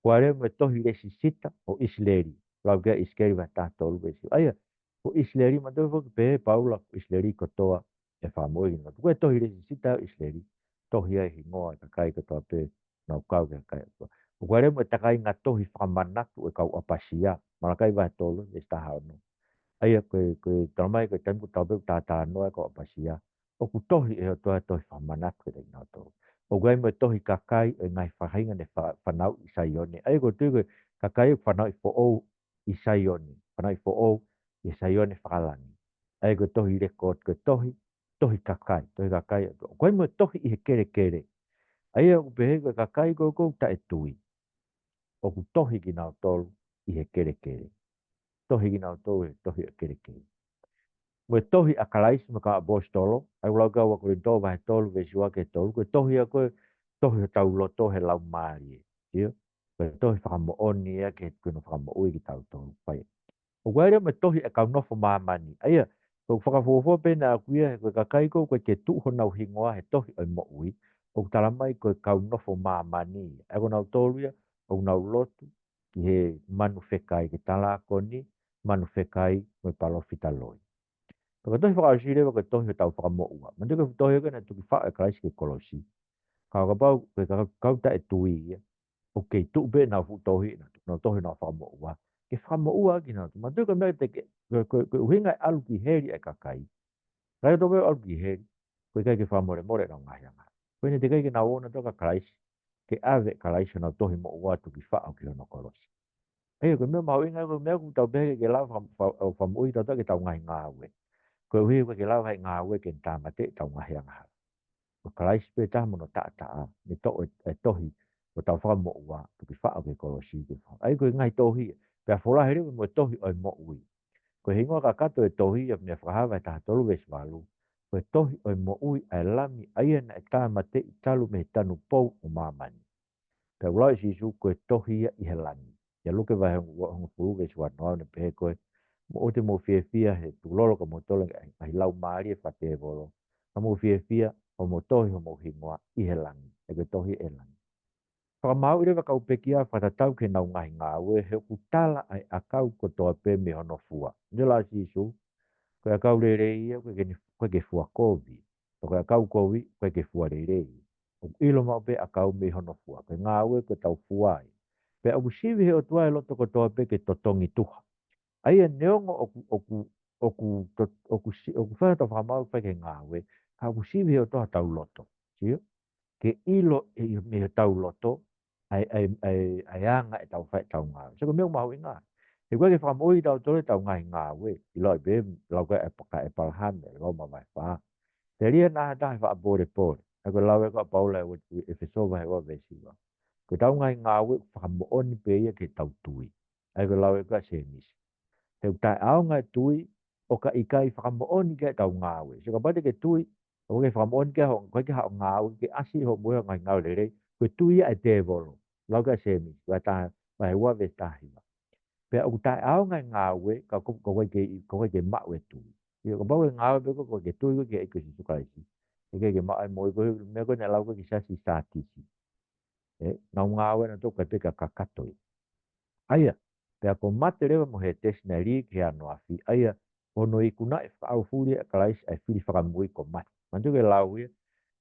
ʻOku ʻi ai mo e tohi lesisita ʻo ʻIsileli, lau ki ai ʻIsikeli vahe taha tolu veesi. ʻA ia, ko ʻIsileli, manatuʻi foki pehē ʻe Paula, ko ʻIsileli kotoa ʻe fakamoʻui kinautolu. Ko e tohi lesisita ʻo ʻIsileli, tohi ai e hingoa ʻo e kakai kotoa pē naʻa nau kau ki he kakai ʻo e ʻOtua. ʻOku ʻi ai mo e takainga tohi fakamanatu ʻo e kau ʻapasia, Malakai vahe tolu veesi taha ono. ʻA ia ko e, ko e talamai ko e taimi ko ē ʻoku tau pehē ʻoku tātānoa e kau ʻapasia, ʻoku tohi ʻe he ʻOtua e tohi fakamanatu kiate kinautolu. ʻOku ʻi ai mo e tohi kakai ʻo e ngaahi faʻahinga naʻe fa-, fanauʻi ʻi Saione. ʻA ia ʻoku ou tui ko e kakai ʻoku fanauʻi foʻou ʻi Saione, fanauʻi foʻou ʻi Saione fakalangi. ʻA ia ko e tohi record, ko e tohi, tohi kakai, tohi kakai ʻo e ʻOtua. ʻOku ʻi ai mo e tohi ʻi he kelekele. ʻA ia ʻoku pehē ko e kakai ko ē ʻoku taʻetui, ʻoku tohi kinautolu ʻi he kelekele. Tohi kinautolu he tohi ʻo e kelekele. Mo e tohi ʻa Kalaisi mo e kau ʻaposetolo, ʻa ia ʻoku lau ki ai ʻa ua Kolinitō vahe tolu veesi ua ki he tolu, ko e tohi ia ko e tohi hotau loto he laumālie. ʻIo, ko e tohi fakamoʻoni ia ki he, ki hono fakamoʻui kitautolu. Fai. ʻOku ʻi ai mo e tohi ʻa e kau nofo māmani. ʻA ia, ko e fakafuofua pē naʻa ʻoku ʻi ai, ko e kakai ko ē ʻoku ʻikai ke tuʻu honau hingoa he tohi ʻo e moʻui, ʻoku talamai ko e kau nofo māmani. ʻA ia ko kinautolu ia, ʻoku nau lotu ki he manu fekai, ki he talākoni, manu fekai mo e palōfita loi. Pea ko e tohi fakaʻosi leva ko e tohi hotau fakamoʻua. Manatuʻi ko e fuʻu tohi ko ē naʻe tuki faʻo ʻe Kalaisi ki he kolosi. Ka ʻo kapau ko e kau, kau taʻetui ia, ʻoku kei tuʻu pē ʻenau fuʻu tohi, ʻenau, ʻenau tohi ʻenau fakamoʻua ke fakamoʻua kinautolu. Manatuʻi ko e meʻa te ke, ko e, ko e, ko e ʻuhinga e ʻalu ki heli ʻa e kakai. Kakai kotoa pē ʻoku ʻalu ki heli, ʻoku ʻikai ke fakamolemole ʻenau ngaahi angahala. Ko ʻene teʻeki ai ke nau ō nautolu kia Kalaisi, ke ʻave ʻe Kalaisi honau tohi moʻua tuki faʻo ki hono kolosi. ʻA ia ko e meʻa mahuʻinga, ko e meʻa ʻoku tau pehē ke lava faka-, fa-, ʻo fakamoʻui kitautolu ki heʻetau ngaahi ngāue. Koeʻuhi ʻoku ʻikai ke lava ʻe he ngāue ke ne tāmateʻi ʻetau ngaahi angahala. Ko Kalaisi pē taha mo hono taʻataʻa, ne toʻo e, e tohi ʻo hotau fakamoʻua, tuki faʻo ki he kolosi ke faka-. ʻA ia ko e ngaahi tohi ia. Pea fola heli mo e tohi ʻo e moʻui. Ko e hingoa kakato e tohi ia, meʻa Fakahā vahe taha tolu veesi valu, ko e tohi ʻo e moʻui ʻa e Lami, ʻa ia naʻe tāmateʻi talu mei he tanupou ʻo māmani. Pea ʻoku lau ʻe Sīsū ko e tohi ia ʻi he langi. ʻIa Luke vahe hongofulu veesi uanoa ʻoku ne pehē ko ē, mou ʻoua te mou fiefia he tukulolo kia moutolu ʻa e ngaahi laumālie fakatēvolo. Ka mou fiefia ʻoku mou tohi homou hingoa ʻi he langi. ʻA ia ko e tohi ʻi he langi. Fakamāuʻi leva e kau pekia fakatatau ki heʻenau ngaahi ngāue, he ʻoku tala ʻa e ʻakau kotoa pē mei hono fua. Ne lau ʻe Sīsū, ko e ʻakau lelei ia, ʻoku ʻikai ke ne, ʻoku ʻikai ke fua kovi. Pea ko e ʻakau kovi, ʻoku ʻikai ke fua lelei. ʻOku ʻilo maʻu pē e ʻakau mei hono fua. Ko e ngāue ko ʻetau fua ia. Pea ʻoku sivi ʻe he ʻOtua e loto kotoa pē ke totongi tuha. ʻA ia neongo ʻoku, ʻoku, ʻoku, to-, ʻoku si-, ʻoku fai hotau fakamaau fai ki he ngāue, ka ʻoku sivi ʻe he ʻOtua hotau loto. Sio? Ke ʻilo ʻe, mei hotau loto, ʻa e, ʻa e, ʻa e, ʻa e anga ʻetau fai ʻetau ngāue. So ko e meʻa mahuʻinga. He ʻoku ʻikai ke fakamoʻui kitautolu ʻe heʻetau ngaahi ngāue. ʻIloʻi pē, lau ki ai ʻa e paka ʻa ʻĒpalahame, Loma vahe fā. Telia naʻa ha taha ʻe fakapolepole. ʻA ia ko e lau ē ko ē ʻa Paula ʻi he ua, ʻEfesō vahe ua veesi ua. Ko ʻetau ngaahi ngāue ʻoku fakamoʻoni pē ia ki heʻetau tui. ʻA ia ko e lau ē ko ē ʻa Sēmisi. He ʻoku taʻeʻaonga e tui, ʻo ka ʻikai fakamoʻoni ki ai ʻetau ngāue. So kapau te ke tui, ʻoku ʻikai ke fakamoʻoni ki ai ho, ʻoku ʻikai ke haʻo ngāue, ke ʻasi hoʻo moʻui ʻi he ngaahi ngāue lelei, ko e tui ia ʻa e tēvolo. Lau ki ai ʻa Sēmisi, vahe taha, vahe ua veesi taha hiva. Pea ʻoku taʻeʻaonga e ngāue, ka ko, ko ʻikai ke, ko ʻikai ke maʻu e tui. ʻIo kapau ʻe ngāue pē koe, ʻoku ʻikai ke tui koe ki he ʻEiki ko Sīsū Kalaisi, ʻe ʻikai ke maʻu ai e moʻui ko e meʻa ko ē naʻe lau ko ē ki he siasi ʻi Sātisi. ʻE, nau ngāue nautolu kae peka kakato ia. ʻA ia, pea kuo mate leva mo Hētesi naʻe lī ki he ano afi. ʻA ia, ʻi hono ikunaʻi fakaʻaufuli ʻe Kalaisi ʻa e fili fakamui kuo mate. Manatuʻi ko e lau ia,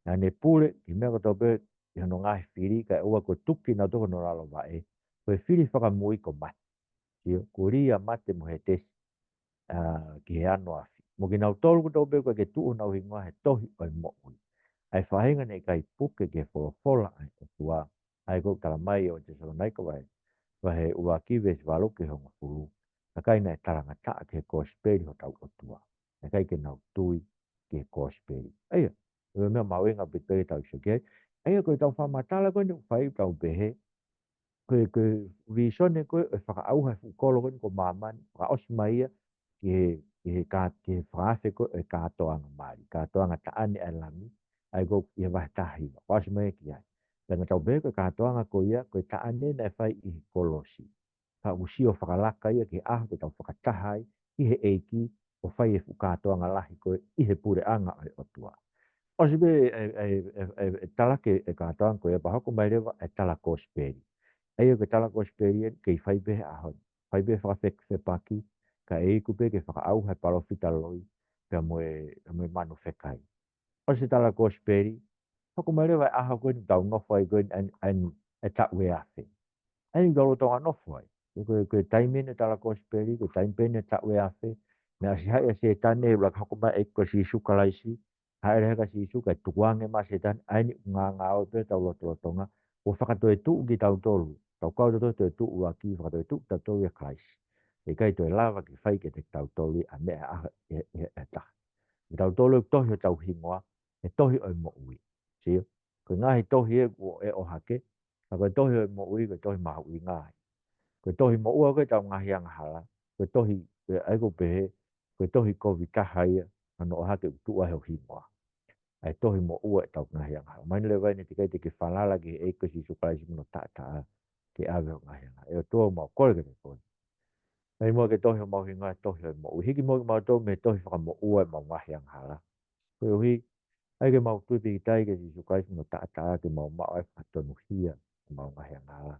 naʻa ne pule ki he meʻa kotoa pē ʻi hono ngaahi fili, kae ʻoua kuo tuku kinautolu ki hono lalo vaʻe, ko e fili fakamui kuo mate. Sio, kuo lī ʻa mate mo Hētesi, ā, ki he ano afi. Mo kinautolu kotoa pē ʻoku ʻikai ke tuʻu honau hingoa he tohi ʻo e moʻui. ʻA e faʻahinga naʻe ʻikai puke ki he folofola ʻa e ʻOtua. ʻA ia ʻoku talamai ʻe ua Tesalonaika vahe, vahe ʻuluaki veesi valu ki he hongofulu. Kakai naʻe talangataʻa ki he kosipeli hotau ʻOtua. Naʻe ʻikai ke nau tui he kosipeli. ʻA ia, ʻa e meʻa mahuʻinga pē ke tau sio ki ai. ʻA ia ko ʻetau fakamatala ko eni ʻoku fai ʻoku tau pehē, ko e, ko e vīsone ko ē ʻo e fakaʻauha e fuʻu kolo ko eni ko māmani, fakaʻosi mai ia ki he, ki he kā-, ki he fakaafe ko ē ʻo e kātoanga mali, kātoanga taʻane ʻa e Langi, ʻa ia ko ē ʻi he vahe taha hiva. Fakaʻosi mai ia ki ai. Pea ʻoku tau pehē ko e kātoanga ko ia, ko e taʻane naʻe fai ʻi he kolosi. Ka ʻoku sio fakalaka ia ki he ʻaho te tau fakataha ai ki he ʻEiki ʻo fai e fuʻu kātoanga lahi ko ē ʻi he puleʻanga ʻo e ʻOtua. ʻOsi pē e, e, e, e, e talaki e kātoanga ko ia pea hoko mai leva e tala kosipeli. ʻA ia ko e tala kosipeli eni kei fai pē he ʻaho ni. Fai pē fakafepaki, kae iku pē ke fakaʻauha e palōfita loi, pea mo e, mo e manu fekai. ʻOsi e tala kosipeli, hoko mai leva e ʻaho ko eni ʻoku tau nofo ai ko eni, ʻa eni, ʻa eni e taʻu ʻe afe. ʻA eni ʻoku tau lolotonga nofo ai. Ko e, ko e taimi eni e tala kosipeli, ko e taimi pē eni e taʻu ʻe afe, meʻa ʻasi haʻi ʻa Sētane, ʻuluaki hoko mai e ʻEiki ko Sīsū Kalaisi, hāʻele hake ʻa Sīsū kae tukuange mai ʻa Sētane, ʻa eni ʻoku ngāngāue pē hotau lotolotonga, ʻo fakatoetuʻu kitautolu, tau kau tautolu he toetuʻu ʻuluaki, fakatoetuʻu kitautolu ʻia Kalaisi. ʻE ʻikai toe lava ke fai kiate kitautolu ʻa e meʻa ʻe ʻaho ʻe, ʻe, ʻe taha. Kitautolu ʻoku tohi hotau hingoa he tohi ʻo e moʻui. Sio? Ko e ngaahi tohi ē kuo ʻohake, ka ko e tohi ʻo e moʻui, ko e tohi mahuʻinga ia. Ko e tohi moʻua ko ē ʻetau ngaahi angahala, ko e tohi, ko e ʻai ko pehē, ko e tohi kovi taha ia, naʻe ʻohake ʻoku tuʻu ai ho hingoa. ʻA e tohi moʻua ʻetau ngaahi angahala. Mahino leva eni ʻe ʻikai te ke falala ki he ʻEiki ko Sīsū Kalaisi mo hono taʻataʻa ke ʻave ho ngaahi angahala. ʻE ʻOtua, ʻoku mau kole kiate koe. ʻAi muʻa ke tohi homau hingoa he tohi ʻo e moʻui. Hiki muʻa kimautolu mei he tohi fakamoʻua ʻemau ngaahi angahala. Koeʻuhi, ʻai ke mau tui pīkitai kia Sīsū Kalaisi mo hono taʻataʻa ke mau maʻu ai e fakatonuhia ʻemau ngaahi angahala.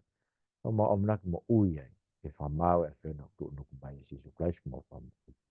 ʻO mau ʻamanaki moʻui ai, ke fakamaau e ʻAfiona ʻoku tuʻunuku mai, ʻia Sīsū Kalaisi ko homau Fakamoʻui.